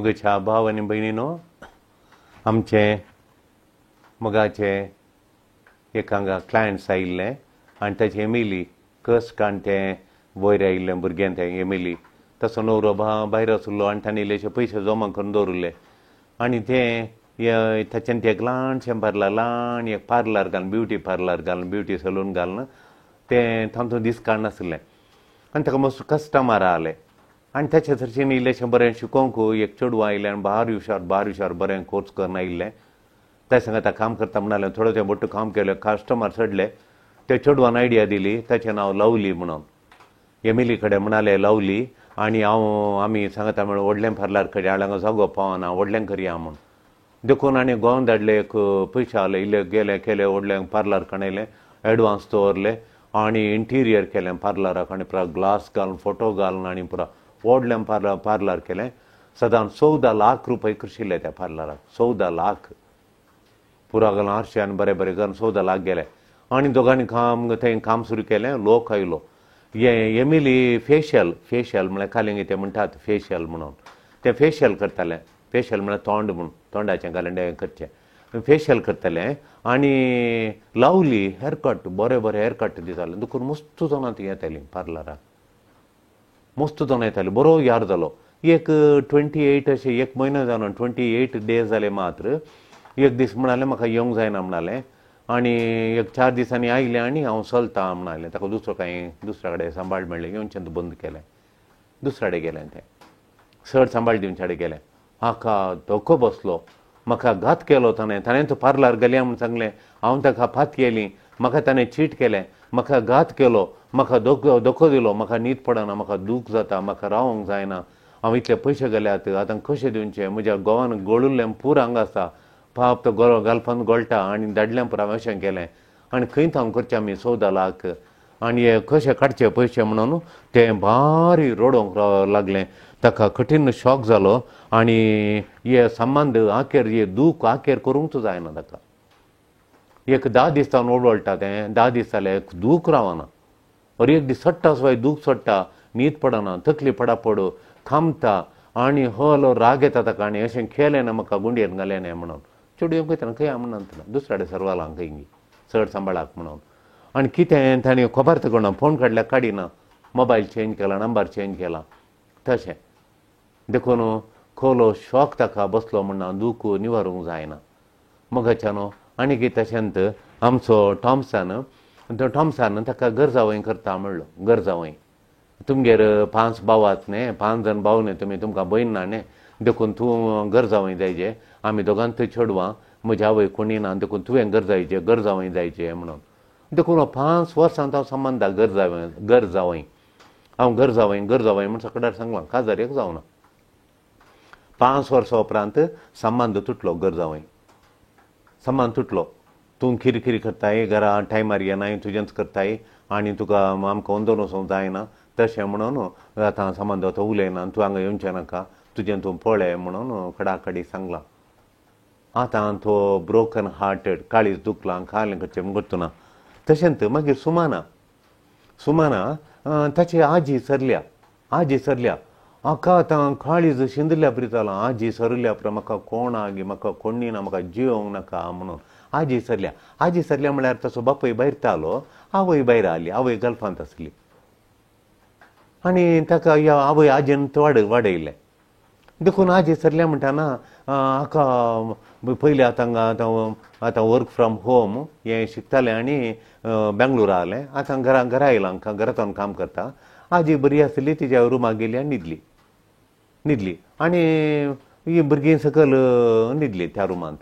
मोगाच्या भाव आनी भयणीनो, आमचे मोगाचे एक हांगा क्लायंट्स आयिल्ले आनी ताची एमिली कश्ट आनी तें वयर आयिल्लें भुरगें तें एमिली, तसो न्हवरो भायर आशिल्लो आनी ताणें इल्लेशे पयशे जमा करून दवरिल्ले आनी तें ताच्यान तें एक ल्हानशें पार्लर, ल्हान एक पार्लर घालून, ब्युटी पार्लर घालून, ब्युटी सलून घालून तें तातूंत दीस काडनाशिल्लें आनी ताका मस्त कस्टमर आयले आनी ताचे सरशीन इल्लेशें बरें शिकोवंक एक चेडूं आयलें आनी भार हुशार भार हुशार बरें कोर्स करून आयिल्लें. त्या सांगाता काम करता म्हणालें, थोडें तें बट्टू काम केलें, कस्टमर चडले. त्या चेडवान आयडिया दिली, ताचें नांव लवली म्हणून. एमिली कडेन म्हणालें लवली आनी हांव आमी सांगता म्हणून व्हडलें पार्लर कडेन हांगा जागो पावना, व्हडलें करया म्हूण. देखून आनी गोवन धाडले, एक पयशे आले, इल्ले गेले केले, व्हडलें पार्लर कणयलें, एडवांस दवरले आनी इंटिरियर केलें पार्लराक आनी पुरा ग्लास घालून फोटो घालून आनी पुरा व्हडलें पार्लर केलें. सदां 14 लाख रुपये खर्चिल्ले त्या पार्लराक, 14 लाख पुरा घालून आरशे आनी बरें बरें घालून 14 लाख गेले. आनी दोगांनी काम थंय काम सुरू केलें, लोक आयलो. हे एमिली फेशियल, फेशियल म्हळ्यार कालिंग ते म्हणटात फेशियल म्हणून, तें फेशियल करतालें. फेशियल म्हळ्यार तोंड म्हूण, तोंडाचें घालून करचें फेशियल करतालें. आनी लवली हेअरकट, बरें बरें हेअरकट दितालें. देखून मस्त जाणां ती येतालीं पार्लराक, मस्त जाणां येतालीं. बरो यार जालो. एक 28 अशें एक म्हयनो जालो, 28 डेज जाले मात्र. एक दीस म्हणालें म्हाका येवंक जायना म्हणालें आनी एक 4 दिसांनी आयलें आनी हांव चलता म्हणालें. ताका दुसरो कांय दुसऱ्या कडेन सांबाळ मेळ्ळें, येवचें बंद केलें, दुसऱ्या कडेन गेलें तें, चड सांबाळ दिवच्या कडेन गेलें. हाका धोको बसलो, म्हाका घात केलो ताणें, ताणें तो पार्लर घालया म्हूण सांगलें, हांव ताका पातयेली, म्हाका ताणें चीट केलें, म्हाका घात केलो, म्हाका धोको दिलो, म्हाका न्हीद पडना, म्हाका दूख जाता, म्हाका रावंक जायना, हांव इतले पयशे गेल्यात आतां कशें दिवचें, म्हज्या गोवान गळुल्लें पूर हांगा आसा, पाप तो गळो घालपान गळटा आनी धाडलें पुरो हांवें अशें केलें आनी खंय थावन करचें आमी 14 लाख आनी हे कशे काडचे पयशे म्हणून तें भारी रडोवंक लागलें. ताका कठीण शॉक जालो आनी हे संबंद आखेर हे दूख आखेर करूंक जायना ताका. एक 10 दीस जावन ओडवळटा तें, 10 दीस जाले दूख रावना, अरे एक दीस चडटा सवाय दूख चडटा, न्हीद पडना, तकली पडापड खामता आनी हलो राग येता ताका आनी अशें केलें ना म्हाका गुंडयेन घालें न्हय म्हणून. चेडूं खंय खंय म्हणून दुसऱ्या कडेन सर्वाला खंय चड सांबाळाक म्हणून. आनी कितें ताणें खबर तर कोणा फोन काडल्यार काडिना, मोबायल चेंज केला, नंबर चेंज केला तशें. देखून खोलो शॉक ताका बसलो म्हणून दूख निवारूंक जायना मोगाच्यान. आनी तशेंच आमचो टॉमसान, तो टॉमसान ताका गरजावय करता म्हणलो, गरजावय तुमगेर 5 भावात न्ही, 5 जाण भाव न्ही तुमी, तुमकां भयण ना न्ही, देखून तूं गरजावय जायचे, आमी दोगांत थंय चेडवां, म्हज्या आवय कोणी ना, देखून तुवें गरजायचे, गरजावय जायचे म्हणून. देखून 5 वर्सां हांव संबंदा गरजावय, गरजावय, हांव गरजावय गरजावय म्हूण सकडार सांगलां, काजार एक जावना. 5 वर्सां उपरांत संबंद तुटलो, गरजावय संबंद तुटलो. तूं किरकिरी करताय, घरा टायमार येनाय, तुजेंच करताय आनी तुका आमकां अंदोन वचूंक जायना तशें म्हणून आतां संबंद तो उलयना, तूं हांगा येवचें नाका, तुजें तूं पळय म्हणून कडाकडी सांगलां. आतां तो ब्रोकन हार्टेड, काळीज दुखलां, कालें करचें म्हूण करतना. तशेंच मागीर सुमाना, सुमाना ताची आजी सरल्या, आजी सरल्या, हाका आतां काळीज शिंदल्या बरी जालां, आजी सरल्या पुरो म्हाका कोण आगी, म्हाका कोणी ना, म्हाका जिवंक नाका म्हणून आजी सरल्या. आजी सरल्या म्हळ्यार तसो बापूय भायर तालो, आवय भायर आयली, आवय गल्फांत आसली आनी ताका ह्या आवय आजयेन वाडयलें. देखून आजी सरल्या म्हणटाना हाका पयलीं आतां आतां आतां वर्क फ्रॉम होम हें शिकतालें आनी बेंगलोरा आयलें, आतां घरा घरा आयलां, घरांत काम करता. आजी बरी आसली, तिच्या रुमाक गेली आनी न्हिदली, न्हिदली आनी ही भुरगीं सकयल न्हिदली त्या रुमांत.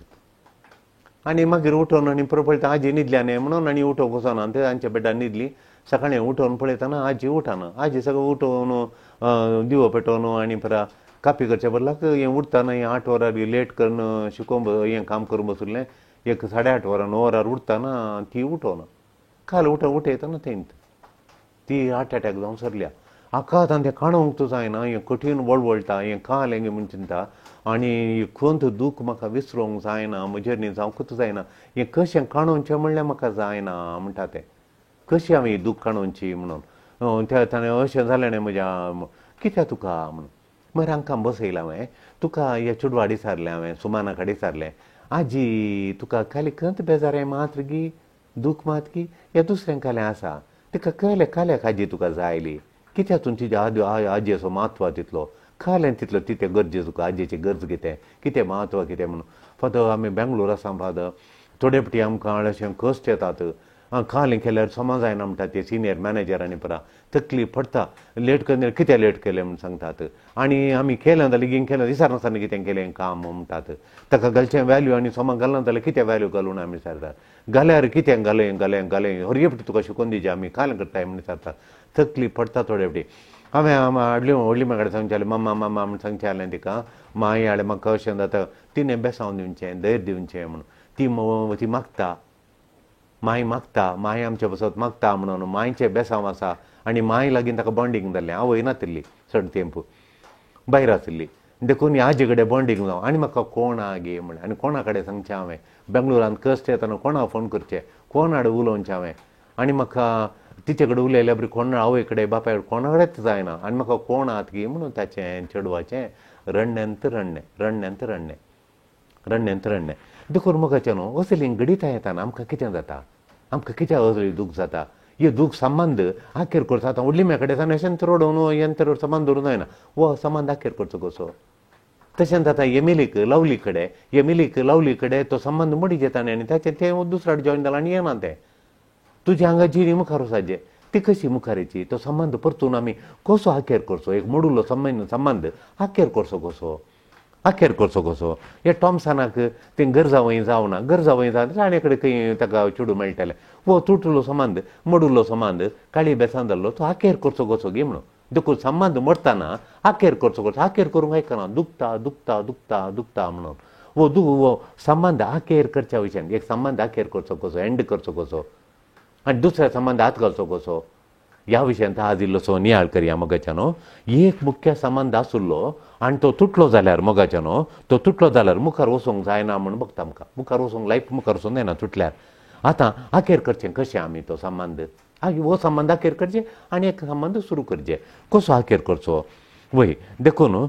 आनी मागीर उठोवन आनी परत पळयता आजी न्हिदल्या न्ही म्हणून आनी उठोवंक वचना, ते तांच्या बेडार न्हिदली. सकाळीं उठोवन पळयतना आजी उठना, आजी सगळें उठोवन दिवो पेटोवन आनी परत कापी करच्या बदलाक हें उठतना हें 8 वरां लेट करून शिकोवंक हें काम करून बशिल्लें, एक 8:30 वरां 9 वरां उठतना ती उठोवना, काल उठयतना थंय ती हार्ट एटॅक जावन सरल्या. हाका आतां तें काणूंक जायना, हें कठीण वळवळटा, हें काल हें म्हूण चिंता आनी खंत दूख म्हाका विसरूंक जायना, म्हजेर न्ही जावंकूच जायना, हें कशें काणूचें म्हणल्यार म्हाका जायना म्हणटा तें, कशी हांवें ही दूख काणूची म्हणून. ताणें अशें जालें न्ही म्हज्या, कित्याक तुका म्हणून, मागीर हांकां बसयलां हांवें, तुका ह्या चेडवाडी विचारलें हांवें, सुमाना कडेन विचारलें, आजी तुका खाली खंत बेजाराय मात्र गी, दूख मात की ह्या दुसऱ्यां कालें आसा, तिका कळ्ळें काल्याक आजी तुका जायली, कित्याक तूं तिज्या आजयेचो म्हत्व तितलो कालें तितलो तितें गरजे तुका आजयेची गरज कितें, कितें म्हत्व कितें म्हणून. फादर आमी बेंगलोर आसा फादर, थोडे फावटी आमकां अशें कश्ट येतात, कालें केल्यार समा जायना म्हणटा ते सिनियर मॅनेजरांनी, परा तकली पडटा, लेट करना कितें लेट केलें म्हूण सांगतात, आनी आमी केलें जाल्यार बेगीन केलें विचारनासतना कितें केलें काम म्हणटात, ताका घालचें वेल्यू आनी समा घालना जाल्यार कितें वेल्यू घालूं आमी विचारतात, घाल्यार कितें घालें घालें घालें हरये फावटी तुका शिकोवन दिवचें आमी कालें करताय म्हूण विचारतात, तकली पडटा थोडे फावटी. हांवें हाडली व्हडली म्हाका कडेन सांगचें मम्मा मम्मा म्हूण सांगचें आसलें तिका, माई हाडलें म्हाका अशें जाता, तिणें बेसांव दिवचें धैर्य दिवचें म्हणून, ती ती मागता, माय मागता, माय आमचे पासत मागता म्हणून मायचें बेसांव आसा, आनी माय लागीं ताका बॉन्डींग जाल्लें, आवय नातिल्ली चड तेंप भायर आशिल्ली, देखून आजी कडेन बॉन्डींग जावं. आनी म्हाका कोण आ गे म्हणलें, आनी कोणा कडेन सांगचें हांवें, बेंगलोरांत कश्ट येतना कोणा फोन करचें, कोण हाड उलोवचें हांवें, आनी म्हाका तिचे कडेन उलयल्या बरी कोण आवय कडेन बापाय कडेन कोणा कडेच जायना, आनी म्हाका कोण आत गे म्हणून ताचें चेडवाचें रडण्यांत रडणें रडण्यांत रडणें रडण्यांत रडणें. देखून मोगाचें न्हू असलीं घडितां येताना आमकां कितें जाता, आमकां कितें असली दूख जाता, हे दूख संबंद आखेर करचो. आतां व्हडली म्या कडेन सान अशेंच रडोवन यंत्र संबंद दवरूंक जायना, हो संबंद आखेर करचो कसो. तशेंच आतां एमिलीक लवली कडेन, एमिलीक लवली कडेन तो संबंद मडीत येता आनी ताचें तें दुसऱ्या जॉयन जालां आनी येना तें, तुज्या हांगा जिणी मुखार वचपाचें, ती कशी मुखार येची, तो संबंद परतून आमी कसो आखेर करचो, एक मोडुल्लो संबंद आखेर करचो कसो, आखेर करचो कसो. हे टॉमसनाक तें गरजा वंय जावना, गरजा वंय जावना आनी कडेन खंय ताका चेडूं मेळटलें, हो तुटलो संबंद मोडुल्लो संबंद काळी बेसान जाल्लो तो आखेर करचो कसो गे म्हणून. देखून संबंद मोडटना आखेर करचो कसो, आखेर करूंक आयकना, दुखता दुखता दुखता दुखता म्हणून हो हो संबंद आखेर करच्या विशयान एक संबंद आखेर करचो कसो, एंड करचो कसो, आनी दुसऱ्या संबंद हात घालचो कसो, ह्या विशयांत आज इल्लोसो नियाळ करया मोगाच्या न्हू. एक मुख्य संबंद आशिल्लो आनी तो तुटलो जाल्यार मोगाच्या न्हू, तो तुटलो जाल्यार मुखार वचूंक जायना म्हूण बघता आमकां, मुखार वचूंक लायफ मुखार वचूंक जायना तुटल्यार. आतां आखेर करचें कशें आमी तो संबंद, हो संबंद आखेर करचें आनी एक संबंद सुरू करचें, कसो आखेर करचो वय. देखून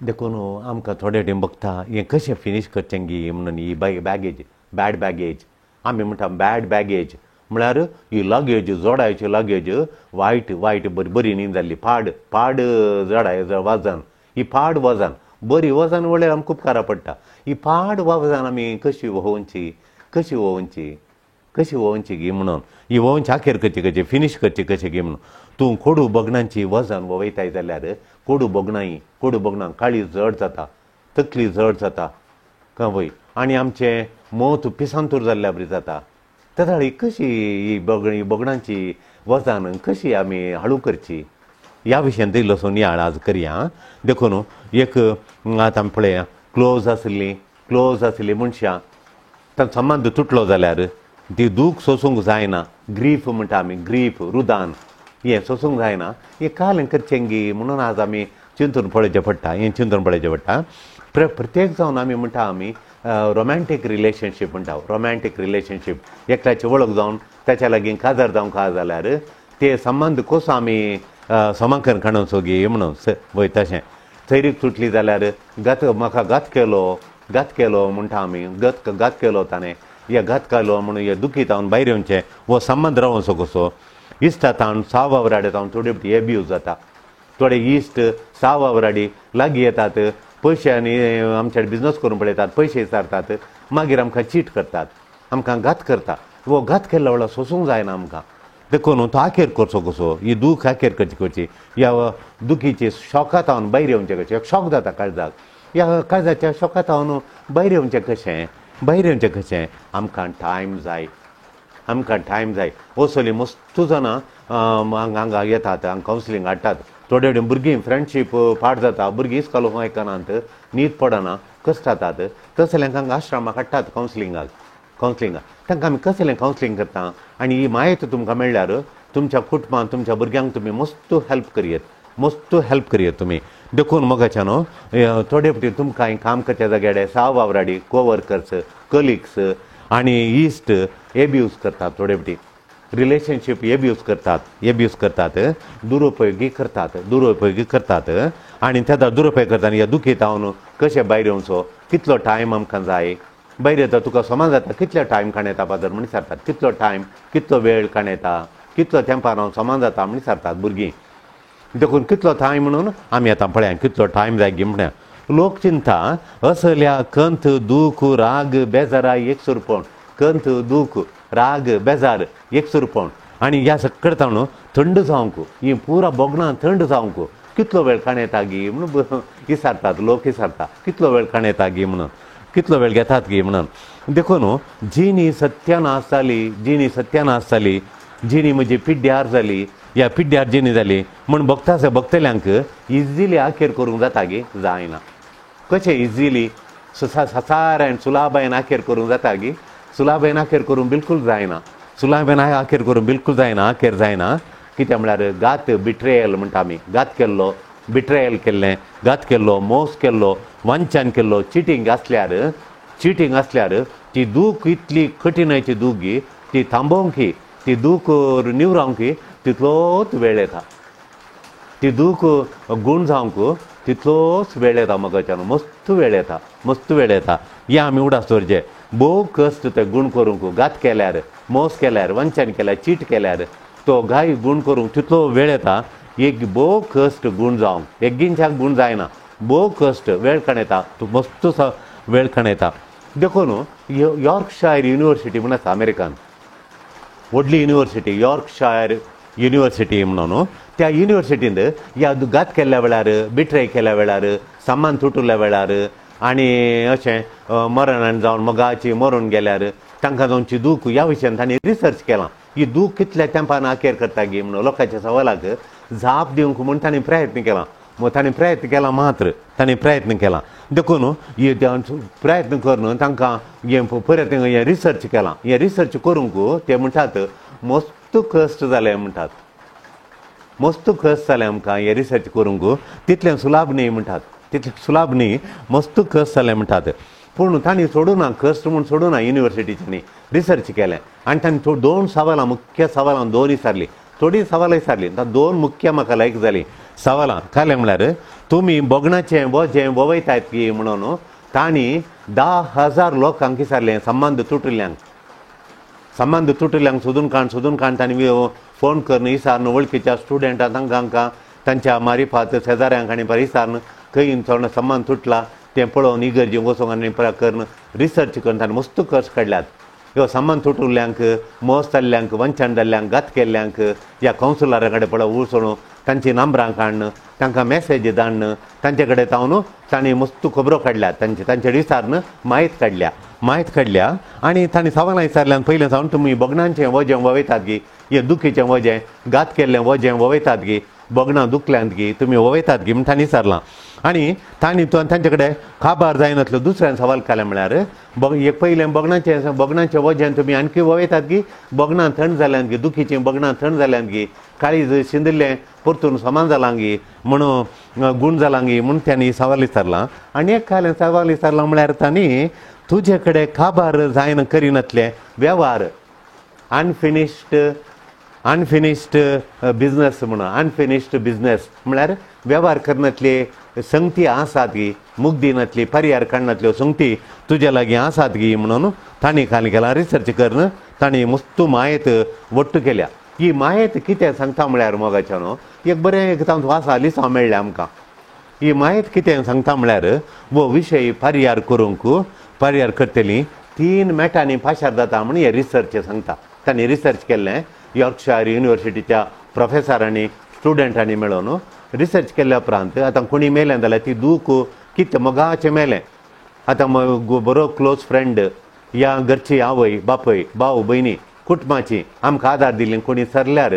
देखून आमकां थोडे टायम बघता हें कशें फिनीश करचें गी म्हणून, ही बॅगेज बॅड बॅगेज आमी म्हणटा, बॅड बॅगेज म्हळ्यार ही लगेज जोडायची लगेज वायट वायट बरी बरी न्ही जाल्ली, पाड पाड जडाय वजन, ही पाड वजन बरी वजन व्हडल्यार आमकां उपकारा पडटा, ही पाड वजन आमी कशी व्होवची कशी व्होवची कशी व्होवची गी म्हणून, ही व्होवची आखेर करची कशी, फिनीश करची कशी गी म्हणून. तूं कोडू बगणांची वजन व्हयताय जाल्यार कोडू बगणां कोडू बगणां काळी जड जाता, तकली जड जाता वय, आनी आमचें मोत पिसांतूर जाल्ल्या बरी जाता. तेदळी कशी ही बगणांची वजन कशी आमी हाळू करची ह्या विशयांत इल्लोसो नियाळ आज करया. देखून एक आतां आमी पळया क्लोज आशिल्लीं क्लोज आशिल्लीं मनशां तांचो संबंद तुटलो जाल्यार ती दूख सोसूंक जायना, ग्रीफ म्हणटा आमी, ग्रीफ रुदान हें सोसूंक जायना, हें कालें करचें गी म्हणून आज आमी चिंतून पळोवचें पडटा, हें चिंतून पळोवचें पडटा. प्रत्येक जावन आमी म्हणटा आमी रोमॅन्टीक रिलेशनशीप म्हणटा, रोमॅन्टीक रिलेशनशीप एकल्याची वळख जावन ताच्या लागीं काजार जावंक आसा जाल्यार ते संबंद कसो आमी समांकन काडूंचो गी म्हणून वय. तशें थैरीक तुटली जाल्यार घात म्हाका घात केलो घात केलो म्हणटा आमी, घात घात केलो ताणें, हे घात केलो म्हणून हे दुखी जावन भायर येवचें, हो संबंद रावचो कसो. इश्टा तावन सावराडे तावन थोडे फावटी एब्यूज जाता, थोडे इश्ट सावराडी लागीं येतात, पयशे आनी आमच्या बिजनस करून पळयतात, पयशे विचारतात, मागीर आमकां चीट करतात, आमकां घात करता, हो घात केल्लो वेळार सोसूंक जायना आमकां. देखून तो आखेर करचो कसो, ही दूख आखेर करची करची, ह्या दुखीची शॉकांत हांव भायर येवचें कशें, एक शॉक जाता काळजाक, ह्या काळजाच्या शॉकांत हांव भायर येवचें कशें, भायर येवचें कशें, आमकां टायम जाय, आमकां टायम जाय. असली मस्तू जाणां हांगा हांगा येतात, हांगा कावन्सिलींग हाडटात. थोडे थोडे भुरगीं फ्रेंडशीप पाड जाता, भुरगीं इस्कोलाक आयकनात, न्हीद पडना, कश्ट जातात, तसल्यांक हांगा आश्रमाक हाडटात कावन्सिलिंगाक, कावन्सिलिंगाक तांकां आमी कसलें कावन्सिलींग करता. आनी ही म्हायती तुमकां मेळ्ळ्यार तुमच्या कुटुंबान तुमच्या भुरग्यांक तुमी मस्त हेल्प करयेत, मस्त हेल्प करयेत तुमी. देखून मोगाच्या न्हू थोडे फावटी तुमकां काम करच्या जाग्यार साव वावराडी, कोवर्कर्स, कलिग्स आनी इश्ट एब्यूज करतात थोडे फावटी. रिलेशनशीप एब्यूज करतात, एब्यूज करतात, दुरुपयोगी करतात, दुरुपयोगी करतात. आनी तेदा दुरुपयोग करता ह्या दुखी जावन कशें भायर येवचो, कितलो टायम आमकां जाय भायर येता, तुका समज जाता कितलो टायम काण येता फादर म्हण विचारतात, कितलो टायम कितलो वेळ काण येता, कितलो तेंपार हांव समज जाता म्हण विचारतात भुरगीं. देखून कितलो टायम म्हणून आमी आतां पळया कितलो टायम जाय गी म्हळ्यार लोक चिंता असल्या कंत दूख राग बेजारा एकसुरपण, कंत दूख राग बेजार एकसुरपण आनी ह्या सगळें न्हू थंड जावंक, ही पुरा भोगणां थंड जावंक कितलो वेळ काण येता गी म्हणून विचारतात लोक, विचारता कितलो वेळ काण येता गी म्हणून, कितलो वेळ घेतात गी म्हणून. देखून जिणी सत्यानाश जाली, जिणी सत्यानाश जाली, जिणी म्हजी पिड्ड्यार जाली, ह्या पिड्ड्यार जिणी जाली म्हण भोगता आसा भोगतल्यांक इजिली आखेर करूंक जाता गी जायना. कशें इजिली ससारायन सुलाबायन आखेर करूंक जाता गी? सुलाबायन आखेर करूंक बिलकूल जायना, सुलाबायन आखेर करूंक बिलकूल जायना, आखेर जायना. कितें म्हळ्यार घात, बिट्रेयल म्हणटा आमी, घात केल्लो, बिट्रेयल केल्लें, घात केल्लो, मोस केल्लो, वंचन केल्लो, चिटींग आसल्यार, चिटींग आसल्यार ती दूख इतली कठीणायची दूख गी ती थांबोवंक, ती दूख निवरावंक तितलोच वेळ येता, ती दूख गूण जावंक तितलोच वेळ येता मगाच्यान, मस्त वेळ येता, मस्त वेळ येता. हें आमी उडास दवरचें, भोव कश्ट ते गूण करूंक, घात केल्यार, मोस केल्यार, वंचन केल्यार, चीट केल्यार तो घाय गूण करूंक तितलो वेळ येता. एक भोव कश्ट गूण जावंक, एगिनच्याक गूण जायना, भोव कश्ट वेळ काण येता, तूं मस्त वेळ काण येता. देखून यॉर्कशायर युनिवर्सिटी म्हूण आसा अमेरिकान, व्हडली युनिवर्सिटी यॉर्कशायर युनिवर्सिटी म्हणून, त्या युनिवर्सिटींत ह्या घात केल्ल्या वेळार, बिट्रे केल्या वेळार, सामान तुटुल्ल्या वेळार आनी अशें मरणान जावन मोगाची मरून गेल्यार तांकां जावची दूख ह्या विशयान तांणी रिसर्च केलां. ही दूख कितल्या तेंपान आखेर करता गी म्हणून लोकांच्या सवालाक जाप दिवंक म्हूण तांणी प्रयत्न केला, तांणी प्रयत्न केला, मात्र तांणी प्रयत्न केला. देखून हे प्रयत्न करून तांकां हें परत हें रिसर्च केलां, हें रिसर्च करूंक ते म्हणटात मस्त कश्ट जाले म्हणटात, मस्त कश्ट जालें आमकां हें रिसर्च करूंक, तितलें सुलाभ न्ही म्हणटात, तितलें सुलाभ न्ही, मस्त कश्ट जालें म्हणटात. पूण तांणी सोडूना, कश्ट म्हूण सोडूना युनिवर्सिटीच्यांनी रिसर्च केलें आनी तांणी दोन सवालां, मुख्य सवालां दोन विचारलीं, थोडीं सवालां विचारलीं, दोन मुख्य म्हाका लायक जालीं सवालां. कालें म्हळ्यार तुमी भोगणाचें वजें वयतात की म्हणून तांणी 10,000 लोकांक विचारलें, संबंद तुटिल्ल्यांक, संबंद तुटिल्ल्यांक सोदून काण, सोदून काण तांणी फोन करून विचारून वळखीच्या स्टुडंटां तांकां तांच्या मारिफात शेजाऱ्यांक आनी विचारून खंय चड संबंद तुटला तें पळोवन इगर्जी वचोंक आनी करून रिसर्च करून तांणी मस्त कश्ट काडल्यात. ह्यो सामान तुटुल्ल्यांक, मोस जाल्ल्यांक, वंचन जाल्ल्यांक, घात केल्ल्यांक ह्या कावन्सिलरा कडेन पळय वचून तांची नंबरां काडून तांकां मॅसेज धाडून तांचे कडेन जावन तांणी मस्त खबरो काडल्यात, तांचे तांचे विचारून म्हायत काडल्या, म्हायत काडल्या. आनी तांणी सवालां विचारल्यान पयलें सावन तुमी भोगणांचें वजें वयतात गी, हें दुखीचें वजें, घात केल्लें वजें वयतात गी, भोगणां दुखल्यांत गी, तुमी वयतात गी म्हण तांणी विचारलां. आनी तांणी तांचे कडेन काबार जायनातलो दुसऱ्यान सवाल केलें म्हळ्यार एक पयलें भोगणाचें, भोगणाचें वजें तुमी आणखी वयतात गी, भोगणां थंड जाल्यांत गी, दुखीचीं भोगणां थंड जाल्यांत गी, काळीज शिंदिल्लें परतून समान जालां गी म्हणून गूण जालां गी म्हूण तांणी सवाल विचारलां. आनी एक कालें सवाल विचारलां म्हळ्यार तांणी तुजे कडेन काबार जायना करिनातले वेव्हार, अनफिनिश्ड, अनफिनिश्ड बिजनस म्हणून, अनफिनिश्ड बिजनस म्हळ्यार वेव्हार करनातले संगती आसात गी, मुग्दी नातली, पर्यार काडनातल्यो संगती तुज्या लागीं आसात गी म्हणून तांणी खाली केला रिसर्च करून तांणी मस्त म्हायत वट्ट केल्या. ही म्हायत कितें सांगता म्हळ्यार मोगाच्यान एक बरें एक तांचो आसा लिसांव मेळ्ळें आमकां. ही म्हायत कितें सांगता म्हळ्यार हो विशय पर्यार करूंक, पर्यार करतली 3 मेटांनी पाशार जाता म्हूण हे रिसर्च सांगता. तांणी रिसर्च केल्लें यॉर्कशायर युनिवर्सिटीच्या प्रोफेसरांनी स्टुडंटांनी मेळोवन रिसर्च केल्या उपरांत आतां कोणी मेलें जाल्यार ती दूख कितें मोगाचें मेलें, आतां बरो क्लोज फ्रेंड या घरची आवय बापूय भाव भयणी कुटुंबाची आमकां आदार दिली कोणी सरल्यार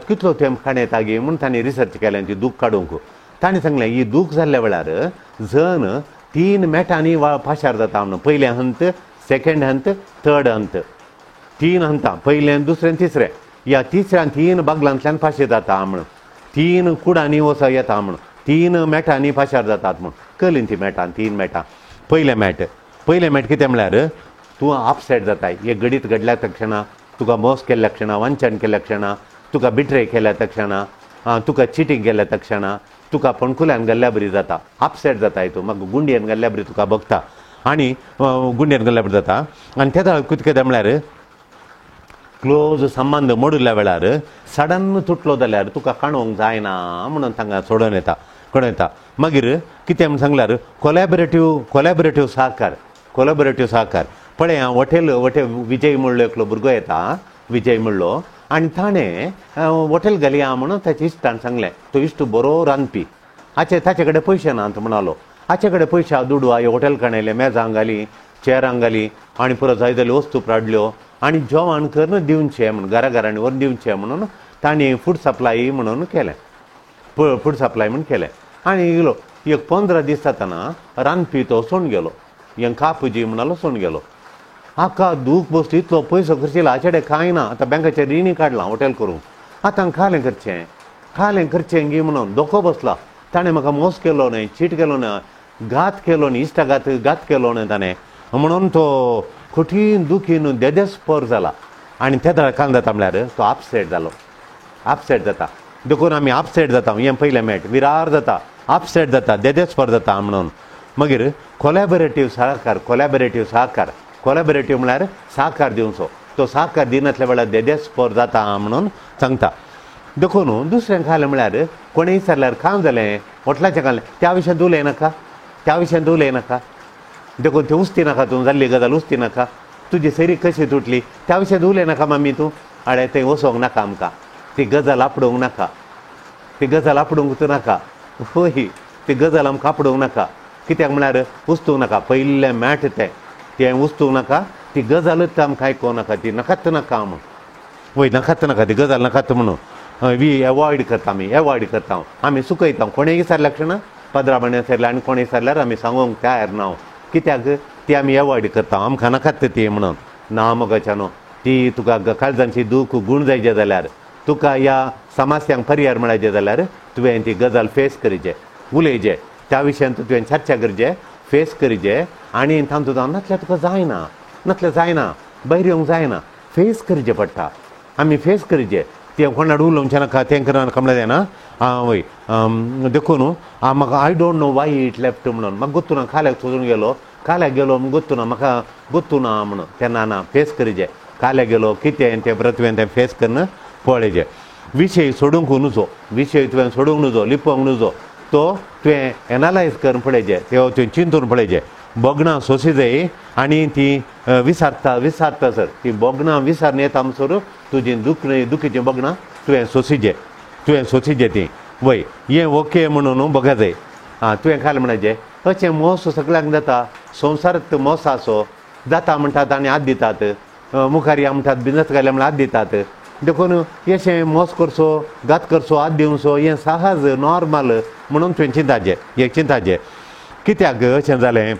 कितलो तेंप काण येता गी म्हूण तांणी रिसर्च केलें ती दूख काडूंक. तांणी सांगलें ही दूख जाल्ल्या वेळार जण 3 मेटांनी पाशार जाता म्हणून, पयलें हंत, सेकेंड हंत, थर्ड हंत, 3 हंतां, पयलें, दुसरें, तिसरें, ह्या तिसऱ्यान 3 बागलांतल्यान पाशे जाता म्हणून, 3 कुडांनी वचो येता म्हणून, 3 मेटांनी पाशार जातात म्हूण कळ्ळीं ती मेटां, 3 मेटां. पयलें मेट, पयलें मेट कितें म्हळ्यार तूं अपसेट जाताय, एक घडीत घडल्या तक्षणा तुका मोस केल्ल्या क्षणा, वंचन केल्ल्या क्षणा, तुका बिट्रे केल्या तक्षणा, तुका चिटींग केल्या तक्षणा, तुका पणकुल्यान घाल्ल्या बरी जाता, अपसेट जाता तूं, मागीर गुंडयेन घाल्ल्या बरी तुका बगता आनी गुंडयेन घाल्ल्या बरी जाता. आनी तेदा कितें कितें म्हळ्यार क्लोज संबंद मोडिल्ल्या वेळार सडन तुटलो जाल्यार तुका काणूंक जायना म्हणून तांकां सोडून येता, कळून येता. मागीर कितें म्हूण सांगल्यार कोलॅबरेटीव सहकार, कोलॅबरेटीव सहकार. पळय हांव हॉटेल हॉटेल विजय म्हणलो एकलो भुरगो येता, विजय म्हणलो, आनी ताणें हॉटेल घालया म्हणून ताच्या इश्टान सांगलें. तो इश्ट बरो रांदपी, हाचे ताचे कडेन पयशे ना म्हणालो, हाचे कडेन पयशे दुडू आयो हॉटेल काणयले, मेजां घाली, चेरां घाली आनी परत जाय जाल्यो वस्तू हाडल्यो आनी जेवण करून दिवचें म्हणून घरा घरांनी व्हरून दिवचें म्हणून तांणी फूड सप्लाय म्हणून केलें, फूड सप्लाय म्हणून केलें. आनी गेलो एक 15 दीस जातना रांदपी तो सोडून गेलो, हें कापुजी म्हणालो सोडून गेलो. हाका दूख बसली, इतलो पयसो खर्चिलो, हाचे कडेन कांय ना, आतां बँकाचेर रिणी काडलां हॉटेल करूंक, आतां खालें करचें, खालें करचें गी म्हणून धोको बसला. ताणें म्हाका मोस केलो न्हय, चीट केलो न्हय, घात केलो न्हय, इश्टाघात घात केलो न्हय ताणें, म्हणून तो कठीण दुखीन देदेस्पर जाला. आनी तेदळा काल जाता म्हळ्यार तो अपसेट जालो, अपसेट जाता. देखून आमी अपसेट जाता, हें पयलें मेट विरार जाता, अपसेट जाता, देदेस्पर जाता म्हणून. मागीर कोलॅबरेटीव सहकार, कोलॅबरेटीव सहकार, कोलॅबरेटीव म्हळ्यार सहकार दिवचो, तो सहकार दिनासल्या वेळार देदेस्पर जाता म्हणून सांगता. देखून दुसरें खालें म्हळ्यार कोणें विचारल्यार काम जालें हॉटलाचें खालें, त्या विशयांत उलय नाका, त्या विशयांत उलय नाका. देखून तें उस्ती नाका, तूं जाल्ली गजाल उस्ती नाका, तुजी सरी कशी तुटली त्या विशयांत उलय नाका मामी तूं, आडे थंय वचोंक नाका आमकां, ती गजाल आपडोवंक नाका, ती गजाल आपडोवंक नाका, हय ती गजाल आमकां आपडोवंक नाका. कित्याक म्हळ्यार उस्तूंक नाका, पयलें मॅट तें तें उस्तूंक नाका, ती गजालूच आमकां आयकोंक नाका, ती नाकात नाका म्हणून, वय नाकात नाका, ती गजाल नाकात म्हणून वी एवॉयड करता, आमी एवॉयड करता, आमी सुकयता. कोणें विचारल्या क्षणा पदरा बांड्या सरल्या आनी कोणें विचारल्यार आमी सांगूंक तयार ना, कित्याक ती आमी एवॉयड करता, आमकां नाकात ती म्हणून. ना मोगाच्यानो, ती तुका काळजांची दूख गूण जायचे जाल्यार, तुका ह्या समस्यांक पर्याय मेळायचे जाल्यार तुवें ती गजाल फेस करचे, उलयचे, त्या विशयांत तुवें चर्चा करचे, फेस करचे. आनी तांतूत नासल्यार तुका जायना, नासल्यार जायना, भायर येवंक जायना, फेस करचें पडटा, आमी फेस करचे. तें कोणाक उलोवचें नाका, तें करनाका म्हणल्यार जायना. आं वय देखून म्हाका I don't know why it left म्हणून म्हाका गोत्तू ना, खाल्याक सोदून गेलो, काल्याक गेलो गोत्तू ना, म्हाका गोत्तू ना म्हणून तेन्ना ना फेस करचें, काल्याक गेलो कितें तें परत तुवें तें फेस करून पळयचें. विशय सोडूंक नुजो, विशय तुवें सोडूंक नुजो, लिपोवंक नुजो, तो तुवें एनालायज करून पळयचें, ते तुवें चिंतून पळयचें. भोगणां सोंशी जाय आनी ती विसारता विसारता सर, ती भोगणां विसारून येता म्हणसर तुजी दुखणी दुखीचीं भोगणां तुवें सोंशीचे, तुवें सोंशीचे ती वय हें ओके म्हणून बघा जाय. आं तुवें खालें म्हणचें अशें मोस सगळ्यांक जाता, संवसारांत मोस आसो जाता म्हणटात आनी हात दितात, मुखार या म्हणटात बिजनस घाल्या म्हणल्यार हात दितात. देखून अशें मोस करचो, घात करचो, हात दिवचो हें सहज नॉर्मल म्हणून तुवें चिंताचें, हें चिंताचें. कित्याक अशें जालें,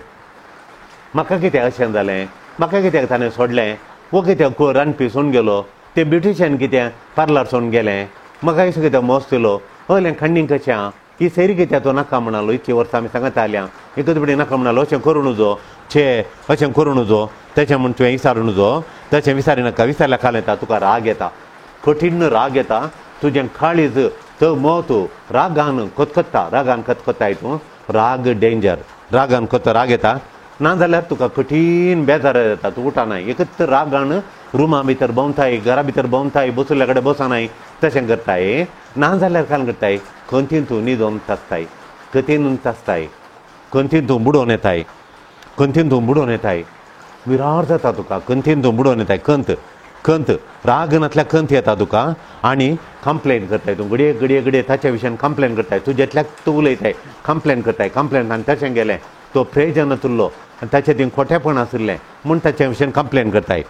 म्हाका कित्याक अशें जालें, म्हाका कित्याक ताणें सोडलें, वो कित्याक रांदपी सोडून गेलो, तें ब्युटिशियन कितें पार्लर सोडून गेलें, म्हाका अशें कित्याक मोस दिलो, हयलें खंडींग कशें आहा, ही सैरी कित्याक तो नाका म्हणालो, इतलीं वर्सां आमी सांगत आयल्या एकच पटी नाका म्हणालो, अशें करूं नुजो, छे अशें करूं नुजो, तशें म्हूण तुवें विचारूं नुजो, तशें विचारी नाका. विचारल्या खाल येता तुका राग येता, कठीण राग येता, तुजें काळीज तो मोत रागान खतखत्ता, रागान खतखत्ताय तूं, राग डेंजर, रागान खत राग येता. ना जाल्यार तुका कठीण बेजार येता, तूं उठानाय, एकच रागान रुमा भितर भोंवताय, घरा भितर भोंवताय, बसुल्ल्या कडेन बसनाय, तशें करताय. ना जाल्यार काल करताय, खंतीन तूं न्हिदोन आसताय, कथीन आसताय, खंतीन तूं बुडोवन येताय, खंतीन तूं बुडोवन येताय, विरार जाता तुका, खंतीन तूं बुडोवन येताय, खंत खंत राग नासल्यार खंत येता तुका आनी कंप्लेन करताय तूं, घडये घडये घडये ताच्या विशयान कंप्लेन करताय, तूं जेतल्याक तूं उलयताय, कंप्लेन करताय, कंप्लेन आनी तशें गेलें, तो प्रेजन आसलो आनी ताचें थंय खोटेपण आशिल्लें म्हूण ताच्या विशयान कंप्लेन करताय,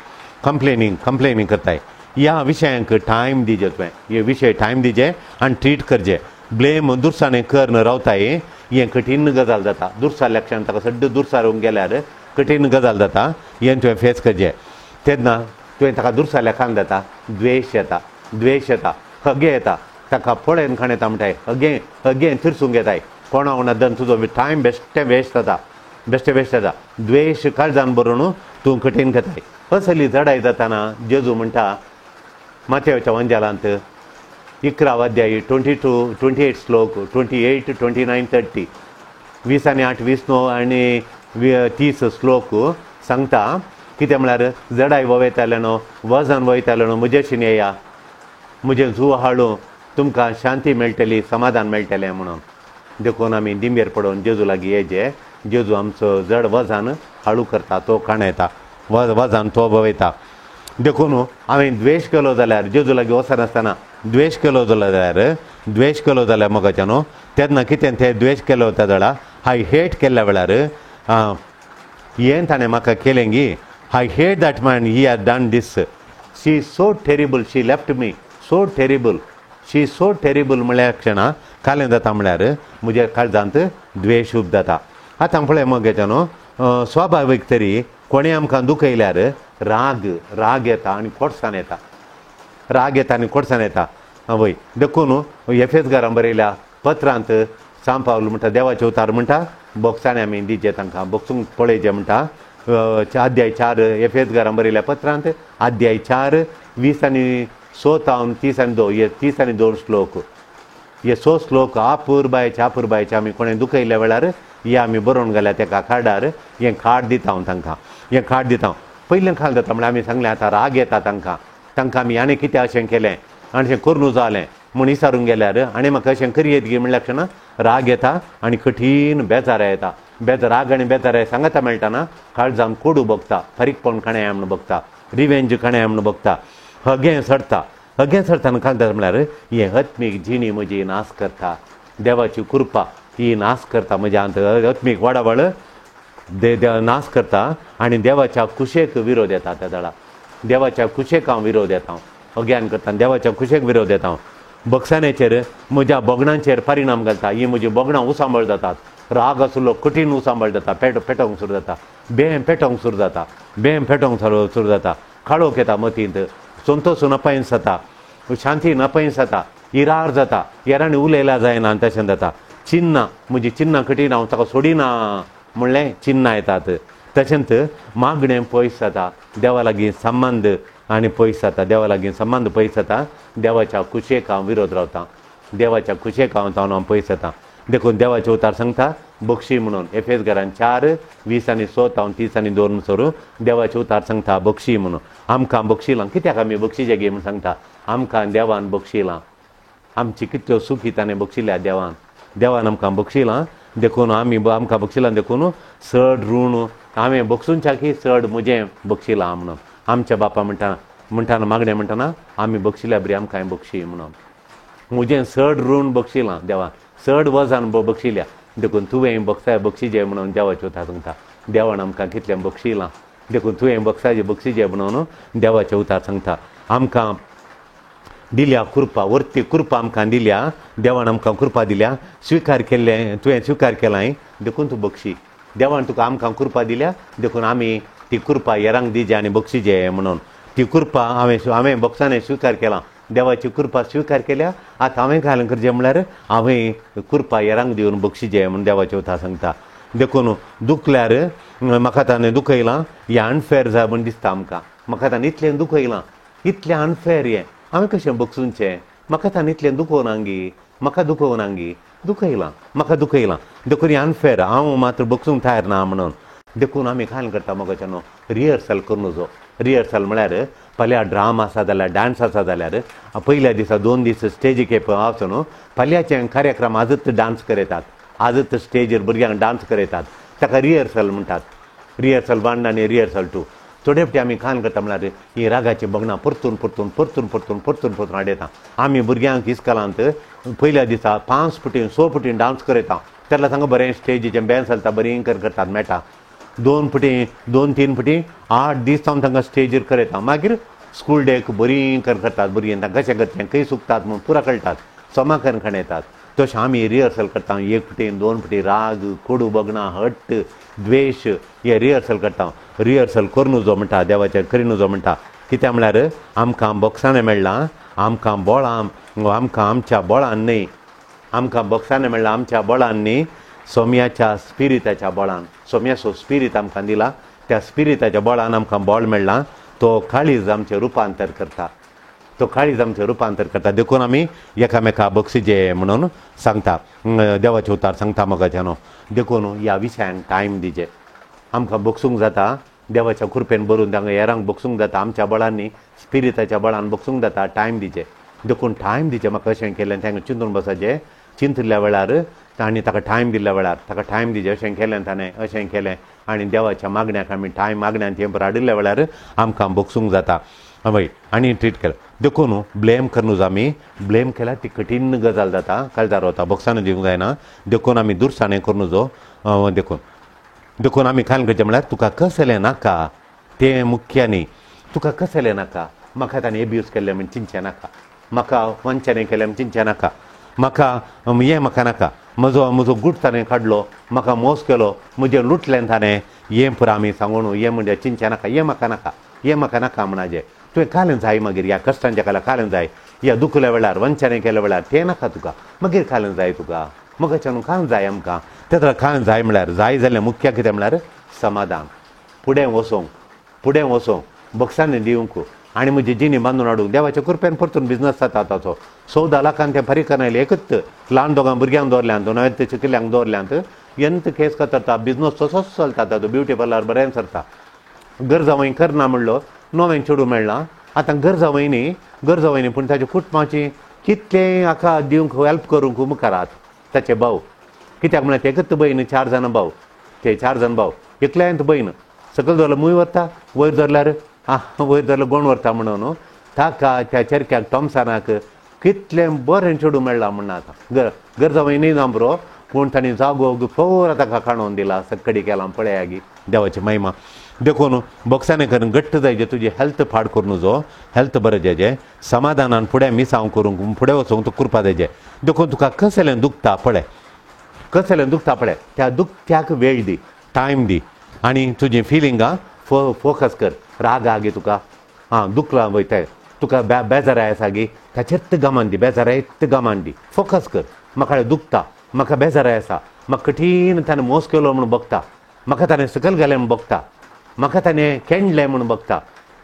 कंप्लेनींग कंप्लेनींग करताय. ह्या विशयांक टायम दिजे तुवें, हे विशय टायम दिजे आनी ट्रीट करचे. ब्लेम दुरसाणे करून रावताय हें कठीण गजाल जाता, दुरसारल्या क्षण ताका सड्ड दुरसारूंक गेल्यार कठीण गजाल जाता, हें तुवें फेस करचें. तेन्ना तुवें ताका दुरसारल्या खाण जाता, द्वेश येता, द्वेश येता, हगे येता, ताका पळयन खाण येता म्हणटाय, हगे हगे थिरसूंक येताय, कोणा कोणा दन तुजो टायम बेश्टें वेस्ट जाता, बेश्टें वेस्ट जाता. द्वेश काळजान बरोवन तूं कठीण करताय. असली जडाय जाताना जेजू म्हणटा माथ्याच्या वंजालांत 11 अध्यायी 22 28 श्लोक 28 29 30 20 आनी 8 20 9 आनी 30 श्लोक सांगता कितें म्हळ्यार जडाय वयताले न्हू वजन वयताले न्हू म्हजेशीन येया, म्हजें जू हाडूं तुमकां शांती मेळटली, समाधान मेळटलें म्हणून. देखून आमी दिंबेर पडून जेजू लागीं येजे. जेजू आमचो जड वजन हाळू करता, तो काणयता, वजन तो वयता. देखून हांवें द्वेश केलो जाल्यार जेजू लागीं वचनासतना द्वेश केलो जाल्यार मोगाच्या न्हू तेन्ना कितें तें द्वेश केलो वता जाल्यार हाय हेट केल्ल्या वेळार हें ताणें म्हाका केलें गी, I hate that man, he has done this, she is so terrible, she left me so terrible, she is so terrible म्हळ्यार क्षणा कालें जाता म्हळ्यार म्हज्या काळजांत द्वेश उब जाता. आतां पळय मोगाच्या न्हू स्वाभावीक तरी कोणें आमकां दुखयल्यार राग राग येता आनी कोडसाण येता, राग येता आनी कोडसाण येता. वय देखून एफेसगारां बरयल्या पत्रांत सांव पावल म्हणटा देवाचे उतार म्हणटा बोगसाणे आमी दिजे तांकां बोगसूंक पळयचें म्हणटा. अध्याय 4 एफेसगारां बरयल्या पत्रांत अध्याय 4 20 आनी 6 तावन 30 आनी 2 हे 30 आनी 2 श्लोक, हे 6 श्लोक आपुरबायचे आपुरबायचे आमी कोणें दुखयल्या वेळार हे आमी बरोवन घाल्या तेका कार्डार, हें कार्ड दिता हांव तांकां, हें कार्ड दिता हांव. पयलें खाल जाता म्हळ्यार आमी सांगलें आतां राग येता तांकां, तांकां आमी आनी कितें अशें केलें आनी अशें करून जालें म्हूण विचारूंक गेल्यार आनी म्हाका अशें करयेत गी म्हणल्यार क्षणा राग येता आनी कठीण बेजाराय येता. बेजार राग आनी बेजाराय सांगता मेळटाना काळजान कोडू बगता, फारीकपण काणया म्हूण बगता, रिवेंज काणया म्हूण बगता, हगें सडता. हगें सडताना काळजान म्हळ्यार हें आत्मीक जिणी म्हजी नाश करता, देवाची कृपा ही नाश करता, म्हज्या आत्मीक वाडावळ नाश करता आनी देवाच्या कुशेक विरोध येता. त्या जाळा देवाच्या कुशेक हांव विरोध येता, अज्ञान करता देवाच्या कुशेक विरोध येता. बक्षाण्याचेर म्हज्या बोगणांचेर परिणाम घालता, ही म्हजी बोगणां उसांबळ जातात, राग आसलो कठीण उसांबळ जाता, पेटोवंक सुरू जाता, बेम पेटोवंक सुरू जाता, बेम पेटोवंक सुरू जाता, काळोख येता मतींत, संतोष नपायस जाता, शांती नपायस जाता, इरार जाता, हेरांनी उलयल्या जायना आनी तशें जाता. चिन्नां म्हजी चिन्नां कठीण हांव ताका सोडिना म्हणलें चिन्नां येतात. तशेंच मागणें पयस जाता, देवा लागीं संबंद आनी पयस जाता, देवा लागीं संबंद पयस जाता, देवाच्या कुशेक हांव विरोध रावता, देवाच्या कुशेक हांव तावन हांव पयस जाता. देखून देवाचे उतार सांगता बक्षी म्हणून एफेसगारान 4 20 आनी 6 तावन 30 आनी 2 सोरू देवाचे उतार सांगता बक्षी म्हणून. आमकां बक्षिलां कित्याक आमी बक्षीचे गे म्हूण सांगता, आमकां देवान बक्षिलां, आमची कितल्यो सुखी ताणें बक्षिल्या देवान, देवान आमकां बक्षिलां. देखून आमी आमकां बक्षिलां देखून चड ऋण हांवें बक्षूंच्या की चड म्हजें बक्षिलां म्हणून आमच्या बापा म्हणटा म्हणटाना मागणें म्हणटाना आमी बक्षिल्या बरी आमकां बक्षी म्हणून म्हजें चड ऋण बक्षिलां देवान, चड वजन बक्षिल्या देखून तुवें बक्षाय बक्षिजे म्हणून देवाच्यो उतार सांगता. देवान आमकां कितलें बक्षिलां देखून तुवें बक्षायचे बक्षिजे म्हणून देवाचे उतार सांगता. आमकां दिल्या कृपा, वर्ती कृपा आमकां दिल्या, देवान आमकां कृपा दिल्या, स्विकार केल्लें तुवें स्विकार केलां देखून तूं बक्षी, देवान तुका आमकां कृपा दिल्या देखून आमी ती कृपा हेरांक दिजे आनी बक्षिजे म्हणून. ती कृपा हांवें बक्षाने स्विकार केलां, देवाची कृपा स्विकार केल्या, आतां हांवें घालून करचें म्हळ्यार हांवें कृपा हेरांक दिवन बक्षिजे म्हणून देवाचे उतार सांगता. देखून दुखल्यार म्हाका ताणें दुखयलां हें अनफेर जाय म्हूण दिसता आमकां, म्हाका ताणें इतलें दुखयलां, इतलें अनफेर हें हांवें कशें बक्षुंचें, म्हाका ताणें इतलें दुखोवना गी, म्हाका दुखोवना गी, दुखयलां म्हाका दुखयलां देखून हें अनफेर, हांव मात्र बक्षूंक तयार ना म्हणून. देखून आमी कांय करता मोगाच्या न्हू रिहर्सल करून जो रिहर्सल म्हळ्यार फाल्यां ड्रामा आसा जाल्यार डांस आसा जाल्यार पयल्या दिसा 2 दीस स्टेजीक वचून न्हू फाल्यांचे कार्यक्रम आजच डांस करयतात, आजच स्टेजीर भुरग्यांक डांस करयतात, ताका रिहर्सल म्हणटात. रिहर्सल 1 आनी रिहर्सल 2. थोडे फावटी आमी कान करता म्हळ्यार ही रागाची बगणां परतून परतून परतून परतून परतून परतून हाडयता. आमी भुरग्यांक इस्कॉलांत पयल्या दिसा 5 फुटीन 6 फुटीन डांस करयता, तेन्ना सांगा बरें स्टेजीचें बँड चलता, बरीं करतात मेळटा, 2 फुटी 2-3 फुटी 8 दीस जावन तांकां स्टेजीर करयता. मागीर स्कूल डेक बरीं करतात भुरगीं, तांकां कशें करचें खंय सुकतात म्हूण पुरा कळटात, सोमा करून येतात. तशें आमी रिहर्सल करता, 1 फुटी 2 फुटी राग कोडू बगणां हट्ट द्वेश हे रिहर्सल करता. रिहर्सल करून जो म्हणटा देवाचेर करिनू जो म्हणटा, कित्याक म्हळ्यार आमकां बक्षाणें मेळ्ळां, आमकां बोळां आमकां आमच्या बोळान न्हय, आमकां बक्षाणें मेळ्ळां आमच्या बोळान न्हय, सोम्याच्या स्पिरिताच्या बोळान, सोम्याचो स्पिरीत आमकां दिला, त्या स्पिरिताच्या बोळान आमकां बोळ मेळ्ळां. तो काळीज आमचें रुपांतर करता, तो काळीज आमचें रुपांतर करता. देखून आमी एकामेका बक्षिजे म्हणून सांगता, देवाचे उतार सांगता मोगाच्यानो. देखून ह्या विशयांक टायम दिजे. आमकां बक्षूंक जाता देवाच्या कृपेन भरून, तांकां हेरांक बक्षूंक जाता, आमच्या बळांनी स्पिरिताच्या बळान बक्षूंक जाता. टायम दिजे. देखून टायम दिजे. म्हाका अशें केलें तांकां चिंतून बसाचें, चिंतिल्ल्या वेळार आनी ताका टायम दिल्ल्या वेळार ताका टायम दिजे. अशें केलें ताणें, अशें केलें आनी देवाच्या मागण्याक आमी टायम मागण्यान तेंपर हाडिल्ल्या वेळार आमकां बक्षूंक जाता. हय, आनी ट्रीट केलें. देखून ब्लेम करूं आमी, ब्लेम केल्यार ती कठीण गजाल जाता, काळजार वता, बक्षान दिवंक जायना. देखून आमी दुरसाणें करूं नजो. देखून देखून आमी काल करचें म्हळ्यार तुका कसलें नाका तें मुख्य न्ही. तुका कसलें नाका, म्हाका ताणें एब्यूज केल्लें म्हण चिंतचें नाका, म्हाका वंचनें केलें म्हण चिंतचें नाका, म्हाका हें म्हाका नाका, म्हजो म्हजो गूट ताणें काडलो, म्हाका मोस केलो, म्हजें लुटलें ताणें, हें पुरो आमी सांगून हें म्हणजे चिंतचें नाका, हें म्हाका नाका, हें म्हाका नाका म्हणाचें. तुवें कालें जाय मागीर ह्या कश्टांच्या काला कालें जाय, ह्या दुखल्या वेळार वंचनें केल्या वेळार तें नाका तुका, मागीर कालें जाय तुका, मोगाच्यान कांय जाय आमकां. तेन्ना कांय जाय म्हळ्यार जाय जाल्यार मुख्य कितें म्हळ्यार समाधान. फुडें वचोंक, फुडें वचोंक बक्षांनी दिवंक आनी म्हजी जिणी बांदून हाडूंक. देवाच्या कृपेन परतून बिजनस जाता ताचो. 14 लाखान तें फारीक करना आयलें. एकच ल्हान दोगां भुरग्यांक दवरल्यांत, नवें शिकिल्ल्यांक दवरल्यांत. एंत केस करता, बिजनस तसोच चलता ताचो, ब्युटी पार्लर बरें चलता. गरजावय करना म्हणलो, नवें चेडूं मेळ्ळां आतां गरजावय न्ही, गरजावय न्ही, पूण ताच्या कुटुंबाची कितलें हाका दिवंक हेल्प करूंक मुखार आहात ताचे भाव. कित्याक म्हळ्यार एकच भयण, 4 जाणां भाव, ते 4 जाण भाव, एकल्यान भयण सकयल दवरल्यार मूय व्हरता, वयर धरल्यार वयर धरल्यार गोण व्हरता म्हणून ताका त्या चेरक्याक टॉमसानाक कितलें बरें चेडूं मेळ्ळां म्हणून आतां गरजावय न्ही ना बरो, पूण तांणी जागो फोर ताका काडून दिला, सक्कडी केलां पळयागी देवाची महिमा. देखून बक्षाने करून घट्ट जायचे, तुजी हेल्थ पाड करूं नजो, हेल्थ बरें जायचें, समाधानान फुडें मिसांव करूंक फुडें वचूंक तुका कृपा जायचें. देखून तुका कसलें दुखता पळय, कसलें दुखता पळय, त्या दुखत्याक वेळ दी, टायम दी आनी तुजी फिलिंगां फोकस कर. राग आगी तुका, आं दुखलां वयताय तुका, बेजाराय आसा गी, ताचेर गमान दी, बेजाराय गमान दी, फोकस कर. म्हाका दुखता, म्हाका बेजाराय आसा, म्हाका कठीण ताणें मोस केलो म्हूण बगता, म्हाका ताणें सकयल घालें म्हूण बगता, म्हाका ताणें केंडलें म्हूण बगता,